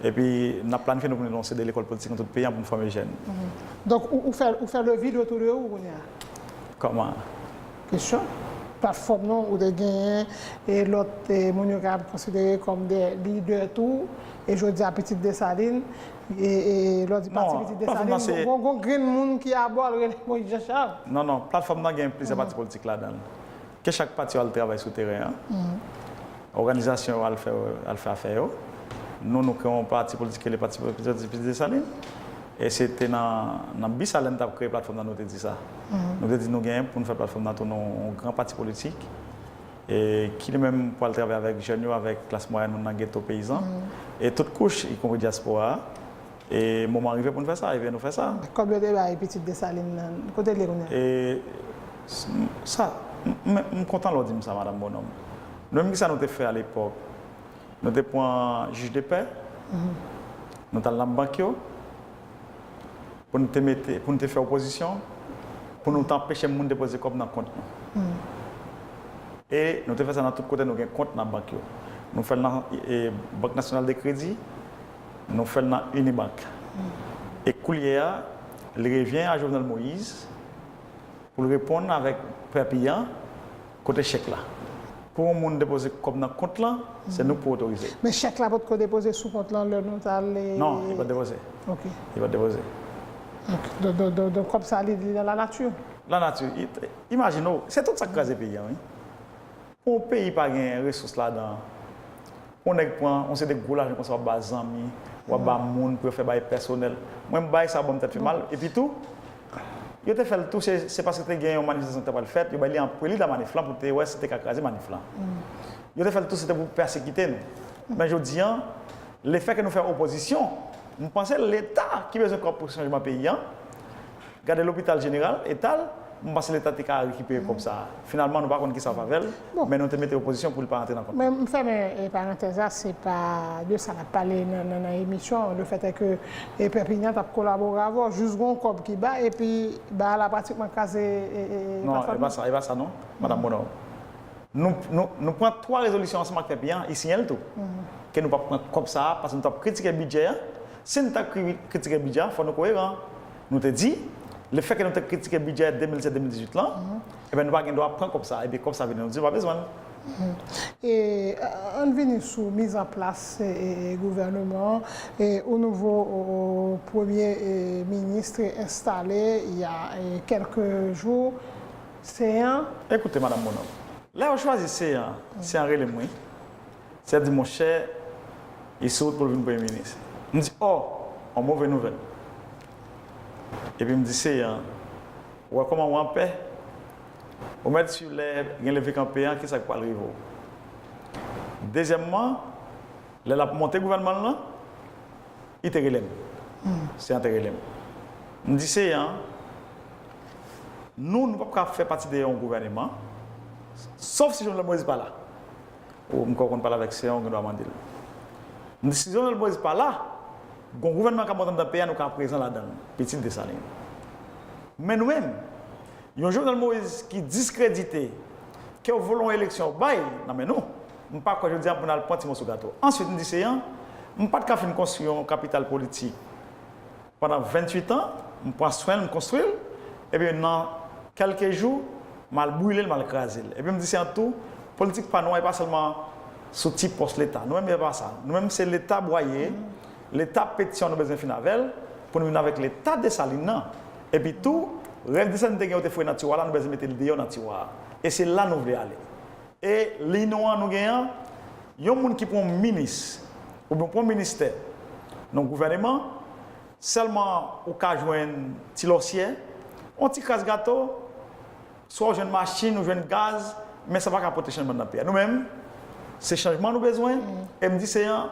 Epi n ap planifye nou pou nou lanse de lekòl politik nan tout peyi an pou nou fòme jèn. Donk, ou, ou fè, ou fè le vide autour de ou kounye a? Kòman? Kesyon. Platfòm nou, ou te genyen, e lòt, e moun yo ka konsidere kòm de lidè tou, e jodi a Pitit Desalin, e, e lè w di pati Pitit Desalin, gon, gon grenn moun ki abò l rele Moïse Jean Charles. Non, non, platfòm nan gen plizyè pati politik ladan l. Ke chak pati yo al travay sou teren an. Òganizasyon yo al fè, al fè afè yo. Nou, nou kreye yon pati politik ki rele Pati Politik Pitit Desalin. E se te nan, nan bi sa lè n t ap kreye platfòm nan, nou te di sa. Nou te di nou genyen pou n fè platfòm nan tounen yon gran pati politik. E ki li menm pral travay avèk jèn yo, avèk klas mwayèn, moun nan geto, peyizan. E tout kouch, ikonpri dyaspora a. E moman an rive pou n fè sa, ebyen nou fè sa. Kòb yo te bay Pitit Desalin nan, kote l ye kounye a? E s-, m-, sa, m-, m-, m kontan lè w di m sa, Madanm Bonòm. Nou menm, kisa nou te fè alepòk? Nou te pran jij de pè, nou t al nan bank yo, pou n te mete, pou n te fè opozisyon, pou nou te anpeche moun depoze kòb nan kont nou. E nou te fè sa nan tout kote nou gen kont nan bank yo. Nou fè l nan, e, Bank Nasyonal de Kredi, nou fè l nan Unibank. E koulye a, li revyen a Jovenel Moïse pou l reponn avèk pèp li an kote chèk la. Pou yon moun depoze kòb nan kont lan, se nou k pou otorize. Men chèk la potko depoze sou kont lan lè nou t al. Non, li pa t depoze. Ok. Li pa t depoze. Ok. Donk, donk, donk, donk, kòb sa, li, li nan lanati. Lanati. Imajine w, se tout sa k kraze peyi a, wi. Pou yon peyi pa gen resous ladan, pou yon nèg pran yon seri de gwo lajan konsa, w ap ba zanmi, w ap ba moun pou yo fè bagay pèsonèl. Mwen, m bay sa ban m tèt fè mal. Epi tou, yo te fè l tou, se, se paske te gen yon manifestasyon ki ta pral fèt, yo bay li anpre lida manif lan pou te wè si te ka kraze manif lan. Yo te fè l tou, se te pou pèsekite nou. Men jodi a, lefètke nou fè opozisyon, m panse Leta ki bezwen kòb pou chanjman peyi a, gade lopital jeneral, eta l, m panse Leta te ka rekipere kòb sa a. Finalman, nou pa konn kisa w ap avè l, men nou te mete opozisyon pou l pa rantre nan kont. Men m fèmen parantèz la, se pa de sa n ap pale nan emisyon an, lefètke Perpignan t ap kolabore avè w, jis gen yon kòb ki ba, epi ba la pratikman kraze. Non, e pa sa, e pa sa non, Madanm Bonòm. Nou, nou, nou pran twa rezolisyon ansanm ak Perpignan, li siyen l tou. Ke nou p ap pran kòb sa a, paske nou t ap kritike bidjè a. Si n ta kritike bidjè a, fò nou koyeran. Nou te di, lefètke nou te kritike bidjè de mil sèz de mil dizuit lan, ebyen nou pa gen dwa pran kòb sa a, epi kòb sa a vini, nou di nou pa bezwen l. E ann vini sou mizanplas gouvèneman an. Yon nouvo premye minis enstale il y a quelques jours. Seyan. Ekoute, Madanm Bonòm, lè yo chwazi Seyan, Seyan rele m, wi. Seyan di, monchè, li sou wout pou l vin premye minis. M di, ò, yon move nouvèl. Epi m di Seyan, ou wè kòman ou anpè? Ou mèt swiv lè gen leve kanpe a, kisa k pral rive w. Dezyèmman, lè l ap monte gouvènman l lan, li te rele m. Seyan te rele m. M di Seyan, nou, nou p ap ka fè pati de yon gouvèneman, sòf si Jovenel Moïse pa la. Ou, m kwè w konn pale avèk Seyan, ou gen dwa mande l. M di, si Jovenel Moïse pa la, gon gouvènman k ap monte anndan peyi a, nou ka prezan ladan l, pitit Desalin. Men nou menm, yon Jovenel Moïse ki diskredite, ke w vole yon eleksyon, w bay nan men nou, m pa kwè jodi a pou n al pran ti moso gato. Answit, m di Seyan, m pa t ka fin konstwi yon kapital politik pandan venntuit an, m pran swen l, m konstwi l, epi nan kèlke jou, m al brile l, m al kraze l. Epi m di Seyan tou, politik pa nou an, e pa sèlman sou ti pòs Leta. Nou menm, e pa sa. Nou menm, se Leta bwaye, Leta petisyon nou bezwen fin avè l, pou nou vin avèk Leta Desalin nan. Epi tou, rèv Desalin te gen yo te foure nan tiwa la, nou bezwen mete l deyò nan tiwa a. E se la nou vle ale. E liy nou an nou gen an, yon moun ki pran yon minis, oubyen pran yon ministè nan yon gouvèneman, sèlman ou ka jwenn ti lòsyè, yon ti kras gato, swa ou jwenn machin, ou jwenn gaz, men sa pa ka pote chanjman nan peyi a. Nou menm, se chanjman nou bezwen, e m di Seyan,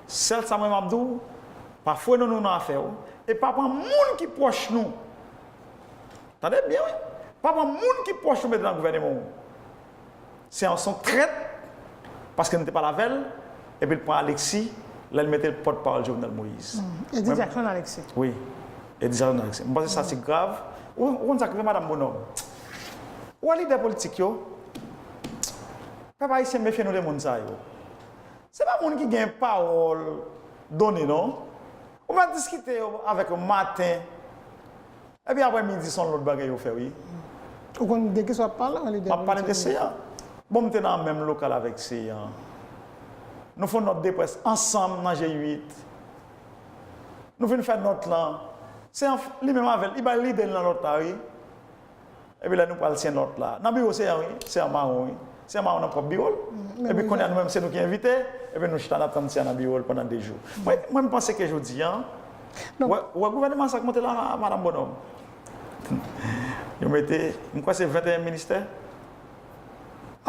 sèl sa mwen m ap di w, pa foure non nou nan afè w, e pa pran moun ki pwòch nou. Tande byen, wi. Pa pran moun ki pwòch ou mete nan gouvèneman w. Se yon, se yon trèt, paske nou te pale avè l, epi l pran Alexis, lè l mete l pòtpawòl Jovenel Moïse. Eddy Jackson Alexis. Wi, Eddy Jackson Alexis. M panse sa se grav. Ou, ou konn sa k rive, Madanm Bonòm? Ou wè lidè politik yo, pèp ayisyen, mefye nou de moun sa yo. Se pa moun ki gen pawòl done, non. Ou mèt diskite avèk yo maten, epi aprè midi, se yon lòt bagay yo fè, wi. Ou konn de kisa w ap pale, yon lidè politik? M ap pale de Seyan. Bon, m te nan menm lokal avèk Seyan. Nou fè yon nòt de près ansanm nan G uit. Nou fin fè nòt lan. Seyan, li menm avè l, li bay lide l nan lòt la, wi. Epi lè nou pral siyen nòt la, nan biwo Seyan, wi, Seyan mawon, wi. Seyan mawon nan pwòp biwo l. Epi kounye a nou menm, se nou ki envite, epi nou chita n ap tann Seyan nan biwo l pandan de jou. Mwen, mwen m panse ke jodi a, ou wè, ou wè gouvèneman sa k monte la, Madanm Bonòm? Yo mete, m kwè se venteyen ministè.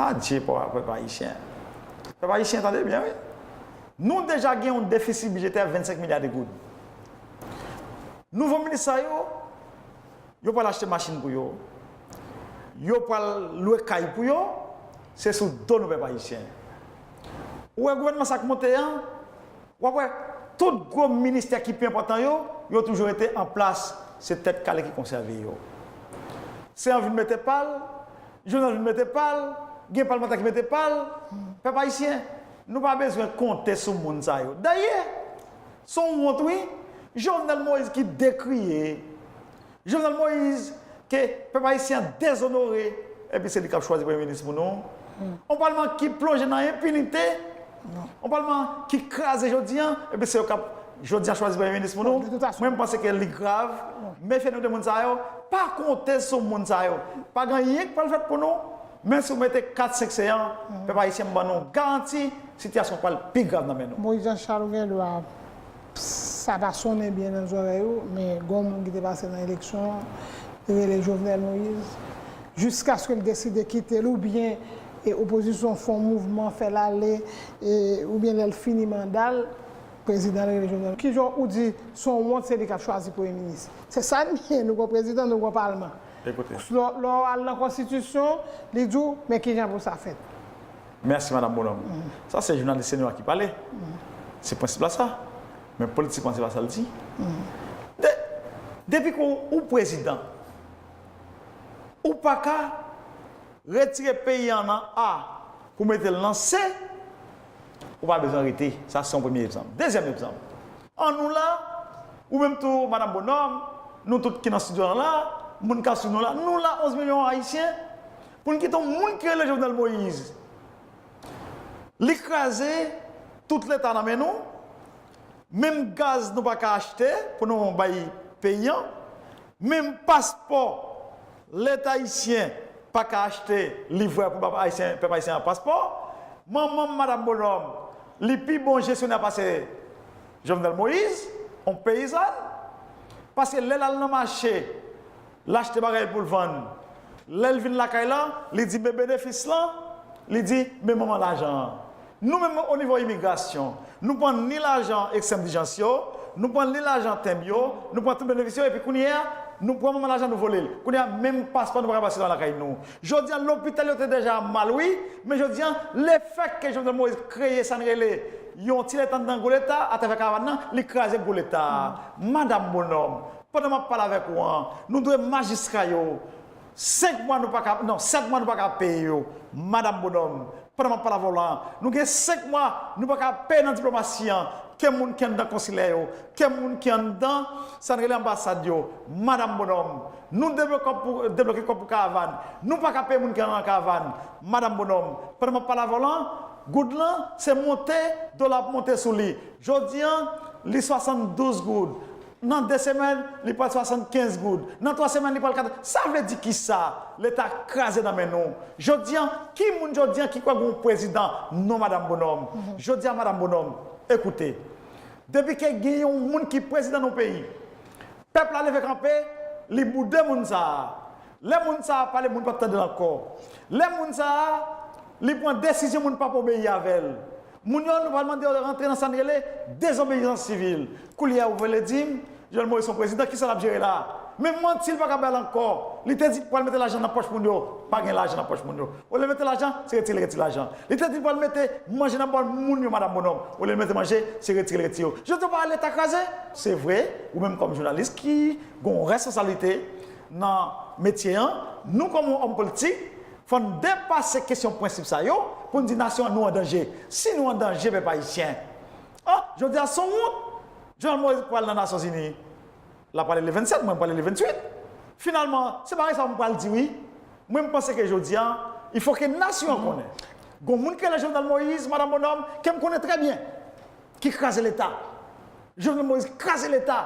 Adye, pèp ayisyen. Pèp ayisyen, tande byen, wi. Nou deja gen yon defisi bidjetè vennsenk milya de goud. Nouvo minis sa yo, yo pral achte machin pou yo. Yo pral lwe kay pou yo. Se sou do nou, pèp ayisyen. Ou wè gouvènman sa k monte an, w ap wè tout gwo ministè ki pi enpòtan yo, yo toujou rete an plas. Se tèt kale ki konsève yo. Seyan vin mete pa l, Jovenel vin mete pa l, gen palmantè ki mete pa l. Pèp ayisyen, nou pa bezwen konte sou moun sa yo. Dayè, se yon wont, wi. Jovenel Moïse ki dekriye. Jovenel Moïse, ke pèp ayisyen an dezonore, epi se li k ap chwazi premye minis pou nou. Yon palman ki plonje nan enpinite, yon palman ki kraze jodi a, epi se yo k ap jodi a chwazi premye minis pou nou. Mwen, m panse ke li grav. Mefye nou de moun sa yo. Pa konte sou moun sa yo. Pa gen anyen k pral fèt pou nou. Men si w mete kat, senk seyan, pèp ayisyen, m ban nou garanti, sitiyasyon pral pi grav nan men nou. Moyiz Jan Chal, ou gen dwa sa pa sonnen byen nan zòrèy ou, men gen yon moun ki te pase nan eleksyon an, li rele Jovenel Moïse, jiskaske l deside kite l, oubyen e opozisyon fè yon mouvman, fè l ale, e, oubyen lè l fini manda l, prezidan l rele Jovenel. Kijan ou di se yon wont, se li k ap chwazi premye minis? Se sa n ye, nou gen prezidan, nou gen palman. Lè, lè w al nan konstitisyon, li di w, men kijan pou sa fèt. Mèsi, Madanm Bonòm. Sa se jounalis senyo a ki pale. Se prensip la sa. Men politikman, se pa sa l di. De, depi ke w prezidan, ou pa ka retire peyi an nan A pou mete l nan C, ou pa bezwen rete. Sa se yon premye egzanp. Dezyèm egzanp. An nou la, ou menm tou, Madanm Bonòm, nou tout ki nan estidyo an la, moun k ap swiv nou la, nou la, onz milyon ayisyen, pou n kite yon moun ki rele Jovenel Moïse. Li kraze tout Leta nan men nou. Menm gaz nou pa ka achte pou nou bay peyi an. Menm paspò Leta ayisyen pa ka achte livrè pou ba ayisyen, pèp ayisyen an paspò. Manman m, Madanm Bonòm, li pi bon jesyonè pase Jovenel Moïse, yon peyizàn. Paske lè l al nan mache, l achte bagay pou l vann. Lè l vin lakay la, li di, "Men benefis lan," li di, "Men manman lajan an." Nou menm, o nivo imigrasyon, nou pran ni lajan ekstrèm dijans yo, nou pran ni lajan tenb yo, nou pran tout benefis yo, epi kounye a, nou pran manman lajan, nou vole l. Kounye a, menm paspò nou pa ka pase nan lakay nou. Jodi a, lopital yo te deja mal, wi, men jodi a, lefètke Jovenel Moïse kreye sa n rele yon ti Leta anndan gwo Leta, atravè karavàn nan, li kraze gwo Leta a. Madanm Bonòm, pandan m ap pale avèk ou an, nou dwe majistra yo senk mwa nou pa ka, non, sèt mwa nou pa ka peye yo. Madanm Bonòm, pandan m ap pale avè w la, nou gen senk mwa nou pa ka peye nan diplomasi an. Ke moun ki anndan konsilè yo, ke moun ki anndan sa n rele anbasad yo. Madanm Bonòm, nou debloke kòb pou, debloke kòb pou karavàn. Nou pa ka peye moun ki anndan karavàn. Madanm Bonòm, pandan m ap pale avè w la, goud lan, se monte, dola ap monte sou li. Jodi a, li swasanndouz goud. Nan de semèn, li pral swasannkenz goud. Nan twa semèn, li pral kat. Sa vle di kisa? Leta kraze nan men nou. Jodi a, ki moun jodi a ki kwè gen yon prezidan? Non, Madanm Bonòm. Jodi a, Madanm Bonòm, ekoute. Depi ke gen yon moun ki prezidan nan yon peyi, pèp la leve kanpe, li boude moun sa a. Lè moun sa a pale, moun p ap tande l ankò. Lè moun sa a, li pran desizyon, moun p ap obeyi avè l. Moun yo, nou pral mande yo rantre nan sa n rele dezobeyisans sivil. Koulye a, ou vle di m, Jovenel Moïse se yon prezidan, kisa l ap jere la a? Men manti, l pa ka bay l ankò. Li te di l pral mete lajan nan pòch moun yo, pa gen lajan nan pòch moun yo. Olye l mete lajan, se retire l retire lajan. Li te di l pral mete manje nan bòl moun yo, Madanm Bonòm. Olye l mete manje, se retire l retire yo. Jodi a, w pa wè Leta kraze? Se vre, ou menm kòm jounalis ki gen yon responsablite nan metye an, nou kòm yon òm politik, fò n depase kesyon prensip sa yo pou n di nasyon an nou an danje. Si nou an danje, pèp ayisyen, ah, jodi a se yon wont. Jovenel Moïse pral nan Nasyonzini. L ap pale le vennsèt, mwen m pale le venntwit. Finalman, se bagay sa m pral di wi. Mwen m panse ke jodi a, il fò ke nasyon an konnen. Gon moun ki rele Jovenel Moïse, Madanm Bonòm, ke m konnen trè byen, ki kraze Leta. Jovenel Moïse kraze Leta.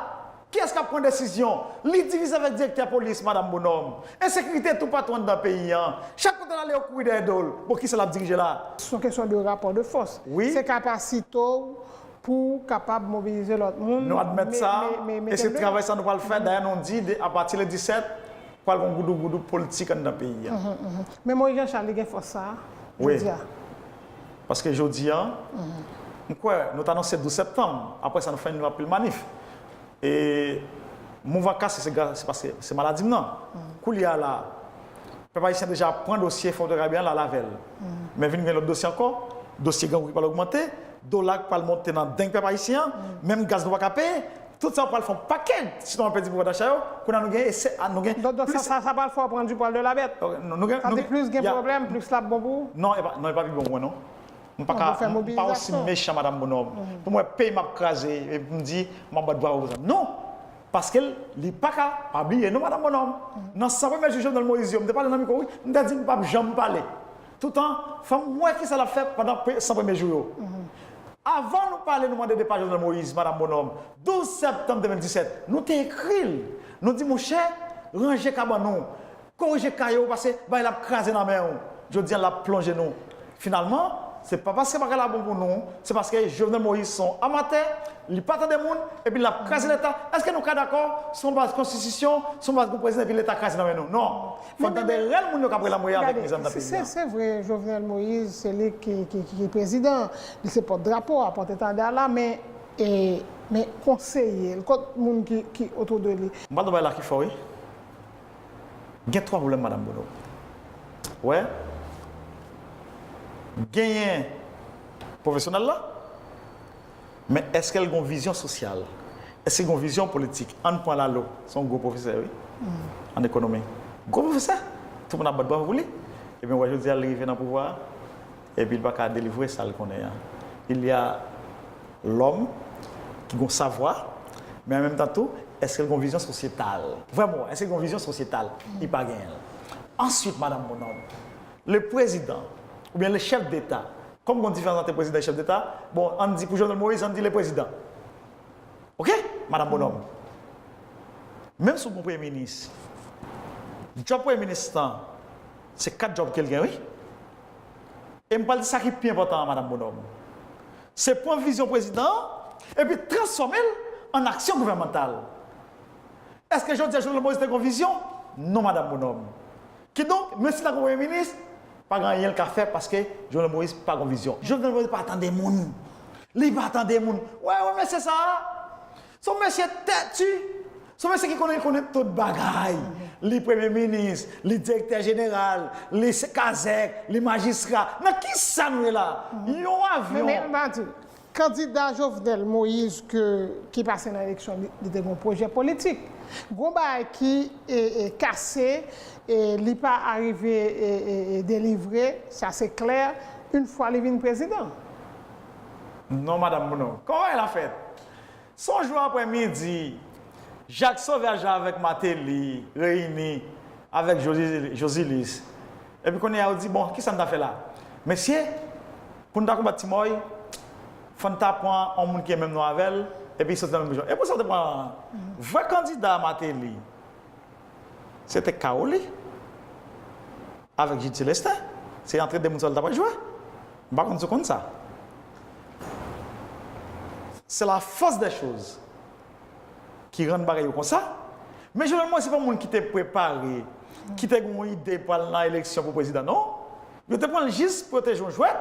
Kiyès k ap pran desizyon? Li divize avèk direktè polis, Madanm Bonòm. Ensekirite toupatou anndan peyi an. Chak kote l ale, yo kouri dèyè do l. Bon, kisa l ap dirije la? Se yon kesyon de rapò de fòs. Wi. Se kapasite w pou w kapab mobilize lòt moun. Nou admèt sa, e se travay sa nou pral fè. Dayè, nou di, de, apati le disèt, pral gon goudougoudou politik anndan peyi a. Men Moïse Jean Charles, li gen fòs sa a, jodi a. Paske jodi a, m kwè, nou t anonse douz septanm, apre sa, nou fè anpil manif. E mouvman kase, se gra-, se paske se maladi m nan. Koulye a la, pèp ayisyen deja pran dosye Fontèn Karibyen an, l al avè l. Men vin gen lòt dosye ankò, dosye grangou ki pral ogmante, dola ki pral monte nan deng pèp ayisyen an, menm gaz nou pa ka peye. Tout sa yo pral fè yon pakèt, sinon yo pèdi pouvwa dacha yo, kounye a nou gen esè, a, nou gen. Donk, donk, sa, sa, sa pral fè w pran du poil de la bèt. Ok, nou, nou gen, sa nou di gen, plis gen pwoblèm, plis l ap bon pou ou? Non, e pa, non, e pa pi bon pou mwen, non. M pa ka, m pa osi mechan, Madanm Bonòm. Pou mwen, peyi m ap kraze, epi m di, m ap bat bravo pou sa. Non! Paske l, li pa ka, pa bliye, non, Madanm Bonòm. Nan san premye jou Jovenel Moïse yo, m te pale nan mikwo, wi, m te di m p ap janm pale. Toutan, fò m wè kisa l ap fè pandan pre- san premye jou yo. Avan nou pale, nou mande depa Jovenel Moïse, Madanm Bonòm, douz septanm de mil disèt, nou te ekri l. Nou di, monchè, ranje kabann ou, korije kay ou, paske bagay la ap kraze nan men w. Jodi a, l ap plonje nou. Finalman, se pa paske bagay la bon pou nou, se paske Jovenel Moïse se yon amatè, li pa tande moun, epi l ap kraze Leta. Èske nou ka dakò sou yon baz konstitisyon, sou yon baz gon prezidan, epi Leta kraze nan men nou? Non. Fò n tande rèl moun yo k ap rele anmwe avèk mizè anndan peyi a. Se vre, Jovenel Moïse, se li ki, ki, ki, ki prezidan. Li se pòt drapo a, pòt etanda la, men, e, men konseye l, kot moun ki, ki otou de li? M pral di w bagay la ki fò, wi. Gen twa pwoblèm, Madanm Bonòm. Wè. Genyen pwofesyonèl la, men èske l gon vizyon sosyal? Èske l gon vizyon politik? Ann pran Lalo, se yon gwo pwofesè, wi, ann ekonomi. Gwo pwofesè! Tout moun ap bat bravo pou li. Ebyen, wè, jodi a, li rive nan pouvwa a, epi li pa ka delivre sa l konnen an. Il y a l'homme ki gon savwa, men an menm tan tou, èske l gon vizyon sosyetal? Vrèman, èske l gon vizyon sosyetal? Li pa genyen l. Answit, Madanm Bonòm, le président, oubyen le chef d'État, kòm gon diferans ant prezidan e chef d'État, bon, ann di pou Jovenel Moïse, ann di le président. Oke? Madanm Bonòm. Menm si w gon premye minis, djòb premye minis lan, se kat djòb ke l gen, wi. E m pral di sa ki pi enpòtan an, Madanm Bonòm. Se pran vizyon prezidan an, epi transfòme l an aksyon gouvènmantal. Èske jodi a Jovenel Moïse te gon vizyon? Non, Madanm Bonòm. Kidonk, menm si l ta gon premye minis, pa gen anyen l ka fè paske Jovenel Moïse pa gon vizyon. Jovenel Moïse pa tande moun. Li pa tande moun. Wè, wè, mesye sa a, se yon mesye tèti. Se yon mesye ki konnen, konnen tout bagay. Li premye minis, li direktè jeneral, li se kazèk, li majistra. Nan kisa nou ye la? Yon avyon. Men, men, m a di, kandida Jovenel Moïse ke, ki pase nan eleksyon, li, li te gen yon pwojè politik. Gon bagay ki, e, e, kase, e, li pa arive, e, e, e, delivre, sa se klè, yon fwa li vin prezidan. Non, Madanm Bonòm. Kòman bagay la fèt? Se yon jou aprè midi, Jacques Sauvage avèk Martelly reyini avèk Josi-, Josilis. Epi kounye a, yo di, bon, kisa n ta fè la? Mesye, pou n ta konbat Ti Mòy, fò n ta pran yon moun ki gen menm non avè l, epi soti nan menm rejyon. E pou sa, yo te pran vrè kandida Martelly. Se te Caroli avèk Jude Célestin. Se antre de moun sa yo l ta pral jwe. M pa konn si w konn sa. C'est la force des choses ki rann bagay yo konsa. Men Jovenel Moïse se pa moun ki te prepare, ki te gen yon ide pou al nan eleksyon pou prezidan, non. Yo te pran l jis pou yo te jwe yon jwèt,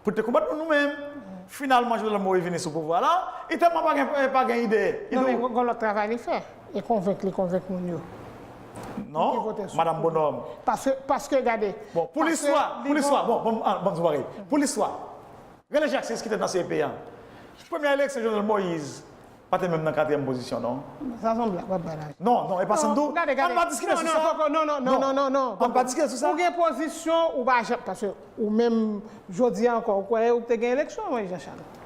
pou te konbat nou, nou menm. Finalman, Jovenel Moïse vini sou pouvwa la, li tèlman pa gen, pa gen ide. Li di w, gon lòt travay li fè. E konvenk li konvenk moun yo. Non, Madanm Bonòm. Paske, paske, gade. Bon, pou listwa, pou listwa, bon, bon, ah, bon, bon, pou listwa. Rele Jacques Seyus ki te nan C P an. Premyè eleksyon Jovenel Moïse pa te menm nan katriyèm pozisyon, non. Sa se yon blag w ap bay la. Non, non, e pa sa m di w. Ann pa diskite sou sa. Non, non, non, non, non, non, non, non. Ann pa diskite sou sa. Ou gen pozisyon, ou pa janm, paske ou menm, jodi a ankò, ou kwè ou te gen eleksyon, wi, Jean Charles?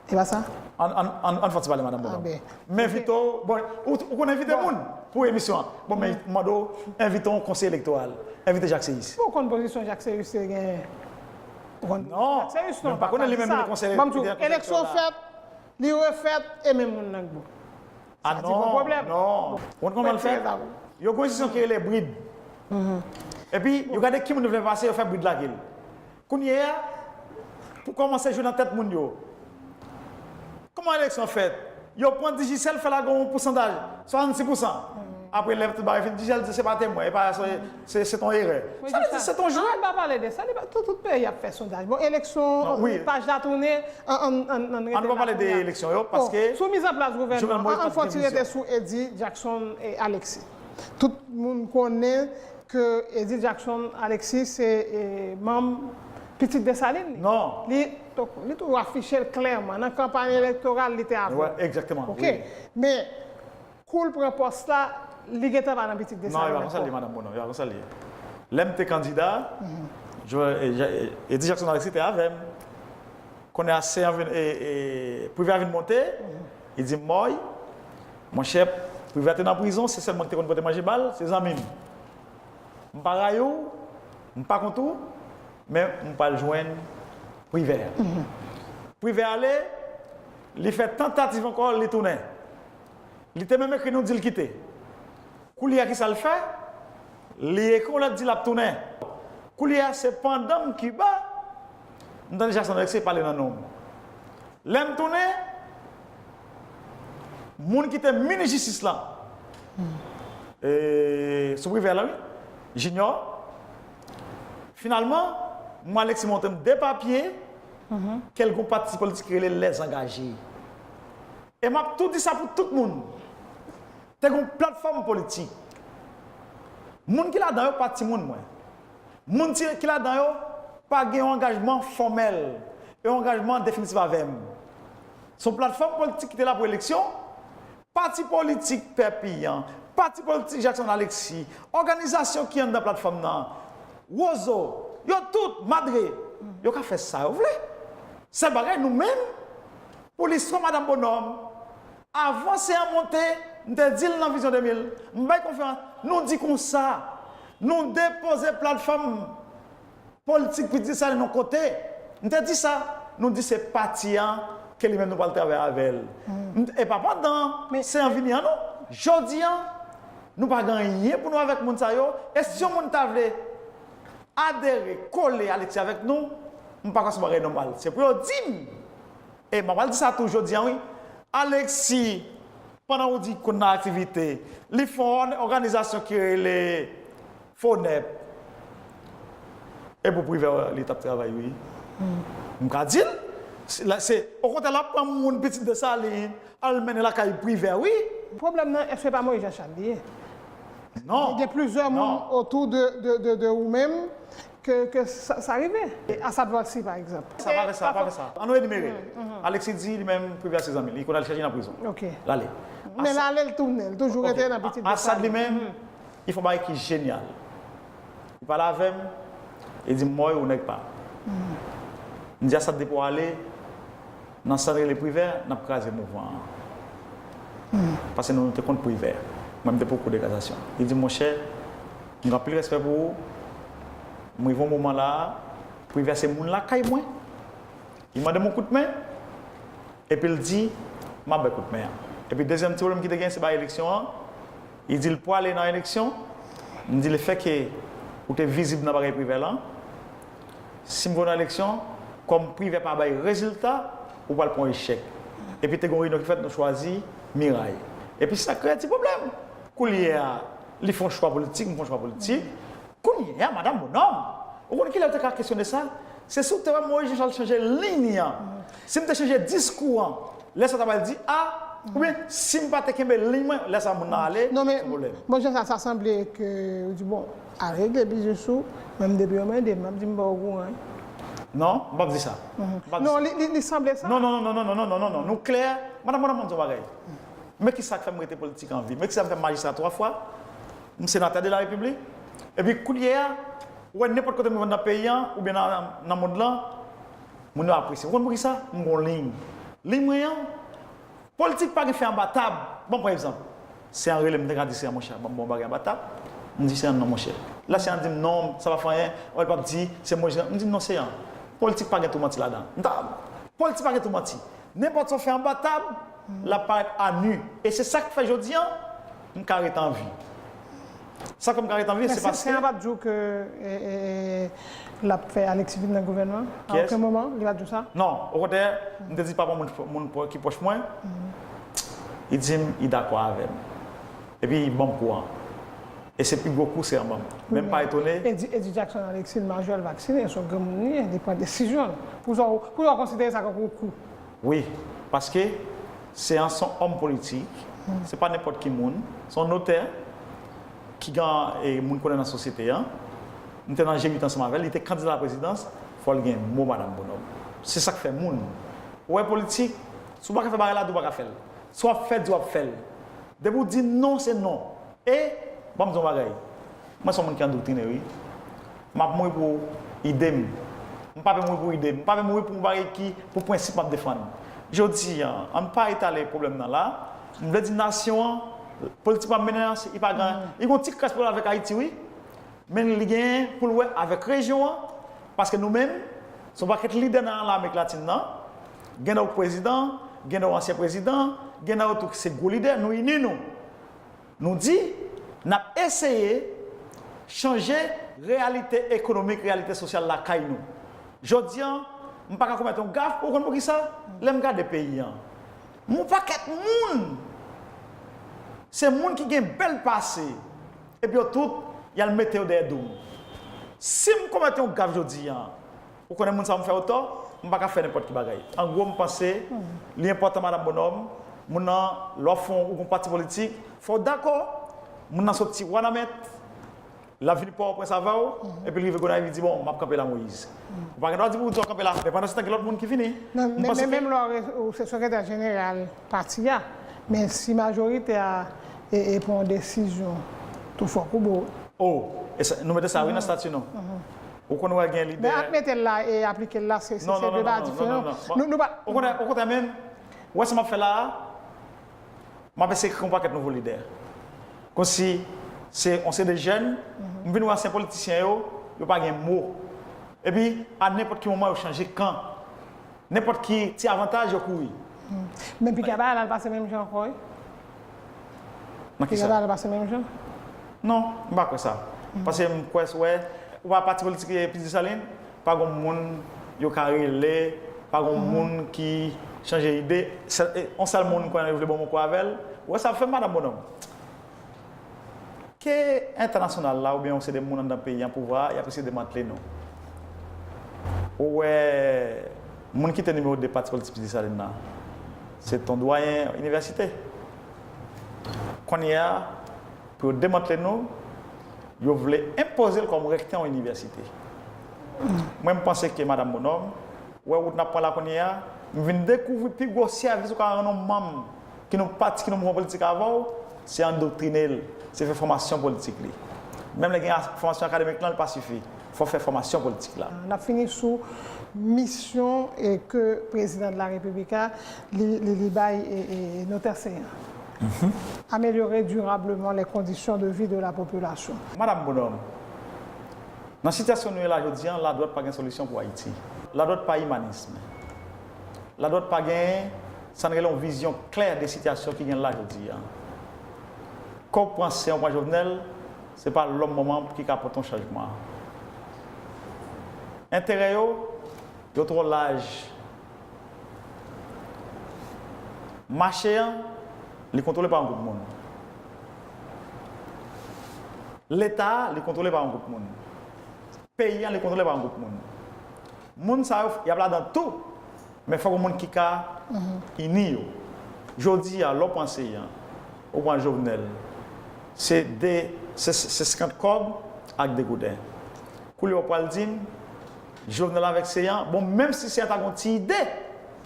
E pa sa? Ann, ann, ann, ann fè ti pale, Madanm Bonòm. M envite w, bon, ou, ou konn envite moun pou emisyon an. Bon, men m mande w, envite yon konseye elektoral. Envite Jacques Seyus. Ou konn pozisyon Jacques Seyus te gen? Ou konn pozisyon Jacques Seyus? Non, men m pa konnen li menm li konseye elektoral la. Ban m di w, eleksyon fèt, li refèt, e menm moun nan k bon. Ah non, non. Ou konn kòman l fèt? Yo gen yon enstitisyon ki rele brid. Epi, yo gade ki moun yo vle pase, yo fè brid la ak li. Kounye a, pou kòmanse jwe nan tèt moun yo. Kòman eleksyon fèt? Yo pran Digicel, fè lage yon pousantaj, swasannsis pousan. Apre, lè tout bagay fini, Digicel di se pa te mwen, e pa, se, se, se ton erè. Sa vle di se ton jwèt. Ann pa pale de sa, li pa, tout, tout peyi ap fè sondaj. Bon, eleksyon, paj la tounen, ann, ann, ann, ann rete la. Ann pa pale de eleksyon yo, paske sou mizanplas gouvènman an, ann fè yon ti rete sou Eddy Jackson e Alexis. Tout moun konnen ke Eddy Jackson Alexis se, e, manm Pitit Desalin li. Non. Li, li toujou afiche l klèman. Nan kanpay elektoral, li te avè l. Egzakteman, wi. Men, kou l pran pòs la, li gentan pa nan Pitit Desalin ankò. Non, e pa konsa l ye, Madanm Bonòm, e pa konsa l ye. Lè m te kandida, Eddy Jackson Alexis te avè m. Kounye a, se an vin, e, e, Privè a vin monte, li di m, Mòy, monchè, Privè te nan prizon, se sèl mwen ki te konn pote manje ba l, se zanmi m. M pa rayi w, m pa kont ou, Men m pral jwenn Privè. Privè ale, li fè tantativ ankò, li tounen. Li te menm ekri nou di l kite. Koulye a ki sa l fè? Li ekri yon lèt di l ap tounen. Koulye a se pandan m Kiba, m tande Jackson Alexis pale nan non m. Lè m tounen, moun ki te minis jistis la, e, sou Privè la, wi, Junior, finalman, mwen Alexis montre m de papye ke l gon pati politik ki rele Lèzangaje. E m ap tou di sa pou tout moun. Te gon platfòm politik. Moun ki ladan yo pa timoun mwen. Moun ki ladan yo pa gen yon angajman fòmèl, yon angajman definitif avè m. Se yon platfòm politik ki te la pou eleksyon. Pati politik Pèp Iyan, pati politik Jackson Alexis, òganizasyon ki anndan platfòm nan, Wozo, yo tout, Madre, yo ka fè sa yo vle. Sèl bagay, nou menm, pou listwa Madanm Bonòm, avan se an monte, m te di l nan Vizyon de mil, m bay konferans, nou di konsa, nou depoze platfòm politik pou di sa nan kote. M te di sa, nou di se pati an ke li menm nou pral travay avè l. M- E pa pandan, se an vini an non. Jodi an, nou pa gen anyen pou nou avèk moun sa yo. E si yon moun ta vle adere, kole Alexis avèk nou, m pa kwè se yon bagay nòmal. Se pou yo di m. E m ap al di sa tou jodi an, wi. Alexis, pandan ou di konn nan aktivite, li fè yon òganizasyon ki rele Fonep. E pou Privè li t ap travay, wi. M ka di l, se, la, se, okontrè, l ap pran moun pitit Desalin, al mennen lakay Privè, wi. Pwoblèm nan, èske pa Moïse Jean Charles li ye? Non. Gen plizyè moun otou de, de, de, de ou menm ke, ke sa, sa rive. E Assad Volcy, pa egzanp. Sa pa fè sa, pa fè sa. Ann nou enimere. Alexis di li menm Privè se zanmi l, li konn al chèche nan prizon. Ok. L ale. Men l ale, l tounen, l toujou rete nan pitit Desalin. Assad li menm, li fè yon bagay ki jenyal. Li pale avè m, li di m, "Mòy, ou nèg pa m." M di Assad depi w ale, nan sa n rele Privè, n ap kraze mouvman an. Paske nou, nou te kont Privè. Mwen, m te pou kou de kazasyon. Li di, "Monchè, m gen anpil respè pou ou. M rive yon moman la a, Privè se moun lakay mwen." Li mande m yon kout men, epi l di, "M ap bay kout men an." Epi dezyèm ti pwoblèm ki te gen, se bay eleksyon an. Li di l pwale nan eleksyon. M di, "Lefètke ou te vizib nan bagay Privè lan, si m voye w nan eleksyon, kòm Privè pa bay rezilta, ou pral pran yon echèk." Epi te gen yon reyinyon ki fèt, nou chwazi Miray. Epi sa kreye ti pwoblèm. Koulye a, li fè yon chwa politik, m fè yon chwa politik. Kounye a, Madanm Bonòm, ou konn kilè yo te ka kesyone sa? Se si w te wè Moïse Jean Charles chanje liy an. Si m te chanje diskou an, lè sa w ta pral di A, oubyen si m pa te kenbe liy mwen, lè sa moun nan ale, se pwoblèm. Non, men, bon, jan sa, sa sanble ke, ou di, bon, al regle biznis ou, menm depi yo mande m, m ap di m pa okouran. Non, m p ap di sa. M p ap di sa. Non, li, li, li sanble sa. Non, non, non, non, non, non, non, non, non, non, nou klè. Madanm Bonòm, ban m di w yon bagay. Men ki sa k fè m rete politik an vi? Men ki sa k fè m majistra twa fwa? M senatè de la repiblik. Epi kounye a, ou wè nenpòt kote m nan peyi an, oubyen nan, nan mond lan, moun yo apresye. Ou konn poukisa? M gon liy. Liy mwen an, politik pa gen fè anba tab. Bon, pa egzanp, se an rele m, m te ka di se an, "Monchè, ban m bon bagay anba tab." M di se an non, monchè. La se an di m non, sa pa fè anyen. Ou wè l p ap di se mwen, m di non, se an. Politik pa gen tou manti ladan. M ta, politik pa gen tou manti. Nenpòt sa w fè anba tab, l ap parèt a nu. E se sa k fè jodi an, m ka ret an vi. Sa k fè m ka ret an vi, se paske. Men se, se an pa t di w ke, e, e, e, l ap fè Alexis vin nan gouvènman? A okenn moman, li pa t di w sa? Non, okontrè, m te di papa moun, moun pwo-, ki pwòch mwen, li di m, li dakò avè m. Epi, li ban m kou an. E se pi gwo kou, se an ban m. Men m pa etone. Edi, Edi Jackson Alexis, l majè, l vaksinen, se yon granmoun li ye, li pran desizyon l. Pou sa, pou sa w konsidere sa kòm yon kou? Wi, paske se an, se yon òm politik, se pa nenpòt ki moun, se yon notè ki gen, e, moun konnen nan sosyete an. M te nan G uit ansanm avè l, li te kandida a prezidans, fò l gen mo Madanm Bonòm. Se sa k fè moun. Ou wè politik, si w pa ka fè bagay la, di w pa ka fè l. Si w ap fè, di w ap fè l. Depi w di non, se non. E, ban m di w yon bagay. Mwen se yon moun ki andoktrine, wi. M ap mouri pou ide m. M pa vle mouri pou ide m. M pa vle mouri pou yon bagay ki, pou prensip m ap defann. Jodi an, ann pa etale pwoblèm nan la. M vle di nasyon an, politik m ap mennen an, se, li pa gen, li gen yon ti kras pwoblèm avèk Ayiti, wi. Men li gen pou l wè avèk rejyon an, Paske nou menm, se yon pakèt lidè nan Amerik Latin nan, gen nan yo k prezidan, gen nan yo ansyen prezidan, gen nan yo tou ki se gwo lidè, nou ini nou. Nou di, n ap eseye chanje reyalite ekonomik, reyalite sosyal lakay nou. Jodi a, m pa ka komèt yon gaf, ou konn poukisa? Lè m gade peyi a, yon pakèt moun, se moun ki gen bèl pase, epi yo tout, y al mete yo dèyè do m. Si m komèt yon gaf jodi a, ou konnen moun sa yo m fè yo tò, m pa ka fè nenpòt ki bagay. An gwo, m panse li enpòtan, Madanm Bonòm, moun nan, lè w ap fè yon, yon pati politik, fò w dakò, moun nan soti Wanament, l ap vin Pòtoprens avè w, epi l rive Gonayiv, li di, "Bon, m ap kanpe la, Moyiz." Ou pa gen dwa di pou w di w ap kanpe la, men pandan se tan, gen lòt moun ki vini. Non, M men, panse men ke menm lè w re-, ou se sekretè jeneral pati a, men si majorite a e, e pran yon desizyon, tou fòk ou bo. Oh, e sa, nou mete sa, wi, nan estati nou. Ou konn wè gen lidè. Men ant mete l la e aplike l la, se, se, Non, se non, de non, bagay non, non, diferan. non, non. Nou, nou pa Okontrè, okontrè menm, ou wè sa m ap fè la a, m ap eseye kreye yon pakèt nouvo lidè. Kòmsi se yon seri de jèn, m vin wè ansyen politisyen yo, yo pa gen mo. Epi, a nenpòt ki moman, yo chanje kan. Nenpòt ki ti avantaj, yo kouri. Men piga bagay la, l pase menm jan ankò, wi. Nan ki Piga sa? bagay la pase menm jan. Non, m pa kwè sa. Paske m kwè, wè, ou pa pati politik, eh, Pitit Desalin, pa gon moun yo ka rele, pa gon moun ki chanje ide. Sèl, eh, yon sèl moun konnen yo vle ban m yon kou avè l. Ou wè sa ap fè m, Madanm Bonòm? Ke entènasyonal la oubyen yon seri de moun anndan peyi an, pouvwa a, y ap eseye demantle nou. Ou wè, moun ki te nimewo de pati politik Pitit Desalin nan, se t on dwayen inivèsite. Kounye a, pou yo demantle nou, yo vle enpoze l kòm rektè yon inivèsite. Mwen, m panse ke Madanm Bonòm, wè wout n ap pran la kounye a, m vin dekouvri pi gwo sèvis ou ka rann yon manm ki nou pati, ki nou mouvman politik avè w, se andoktrine l, se fè fòmasyon politik li. Menm lè gen a-, fòmasyon akademik lan, li pa sifi. Fò fè fòmasyon politik la. N ap fini sou misyon e ke prezidan de la Repiblik a, li, li, li bay e, e, notè Seyan. Améliorer durablement les conditions de vie de la population. Madanm Bonòm, nan sitiyasyon nou ye la jodi a, ladwat pa gen solisyon pou Ayiti. Ladwat pa imanis. Ladwat pa genyen, sa n rele yon vizyon klè de sitiyasyon ki gen la jodi a. Ke w pran Seyan, w pran Jovenel, se pa lòm moman ki ka pote yon chanjman. Enterè yo, yo twò laj. Mache an, li kontwole pa yon gwoup moun. Leta a, li kontwole pa yon gwoup moun. Peyi an, li kontwole pa yon gwoup moun. Moun sa yo, y ap ladan tou, men fòk yon moun ki ka ini yo. Jodi a, lè w pran Seyan, ou pran Jovenel, se de, se, se senkant kòb ak de gouden. Koulye w pral di m, Jovenel avèk Seyan, bon, menm si Seyan ta gon ti ide,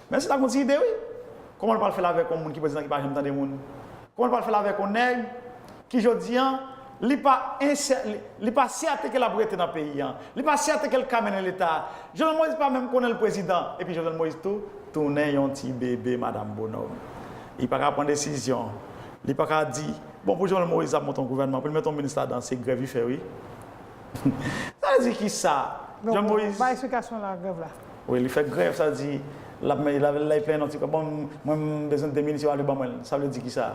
menm si ta gon ti ide, wi, kòman l pral fè l avèk yon moun ki prezidan ki pa janm tande moun? Kòman l pral fè l avèk yon nèg ki jodi a, li pa ensè-, li, li pa sèten ke l ap rete nan peyi a, li pa sèten ke l ka mennen leta a? Jovenel Moïse pa menm konnen l prezidan, epi Jovenel Moïse tou tounen yon ti bebe, Madanm Bonòm. Li pa ka pran desizyon, li pa ka di, bon, pou Jovenel Moïse ap monte yon gouvènman, pou l mete yon minis ladan, se grèv li fè, wi. Sa vle di kisa? Donk, Jovenel Moïse ba eksplikasyon la, grèv la. Wi, li fè grèv, sa di, l ap, l ap, l ap plenyen nan ti kò. Bon, mwen, m bezwen de minis, yo ale ban mwen l. Sa vle di kisa?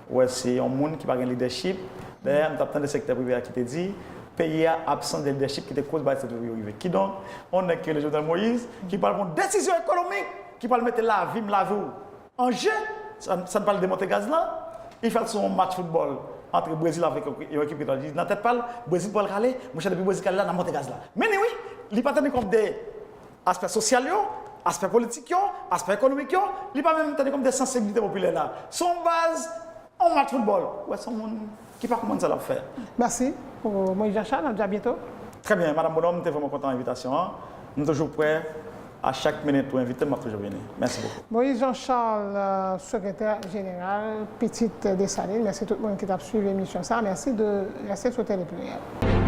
Ou wè, se yon moun ki pa gen lidèchip. Dayè, m t ap tande sektè prive a ki te di, peyi a absans de lidèchip ki te koz bagay sektè prive yo rive. Kidonk, yon nèg ki rele Jovenel Moïse, ki pral pran desizyon ekonomik, ki pral mete lavi m, lavi w an je, sa, sa n pral demonte gaz lan. Li fèt sou yon match foutbòl antre Brezil avèk yon, yon ekip ki nan tèt pa l. Brezil pral kale, monchè, depi Brezil kale la, n ap monte gaz la. Men li, wi, li pa teni kont de aspè sosyal yo, aspè politik yo, aspè ekonomik yo, li pa menm teni kont de sansibilite popilè la. Se yon baz, yon match foutbòl. Ou wè, se yon moun ki pa konprann sa l ap fè. Mèsi pou Moïse Jean Charles, n ap di a byento. Trè byen, Madanm Bonòm, m te vrèman kontan envitasyon an. M toujou prè, a chak minit ou envite m, m ap toujou vini. Mèsi bokou. Moïse Jean Charles, euh, sekretè jeneral Pitit Desalin. Mèsi tout moun ki t ap swiv emisyon sa. Mèsi de reste sou Tele Pluriel.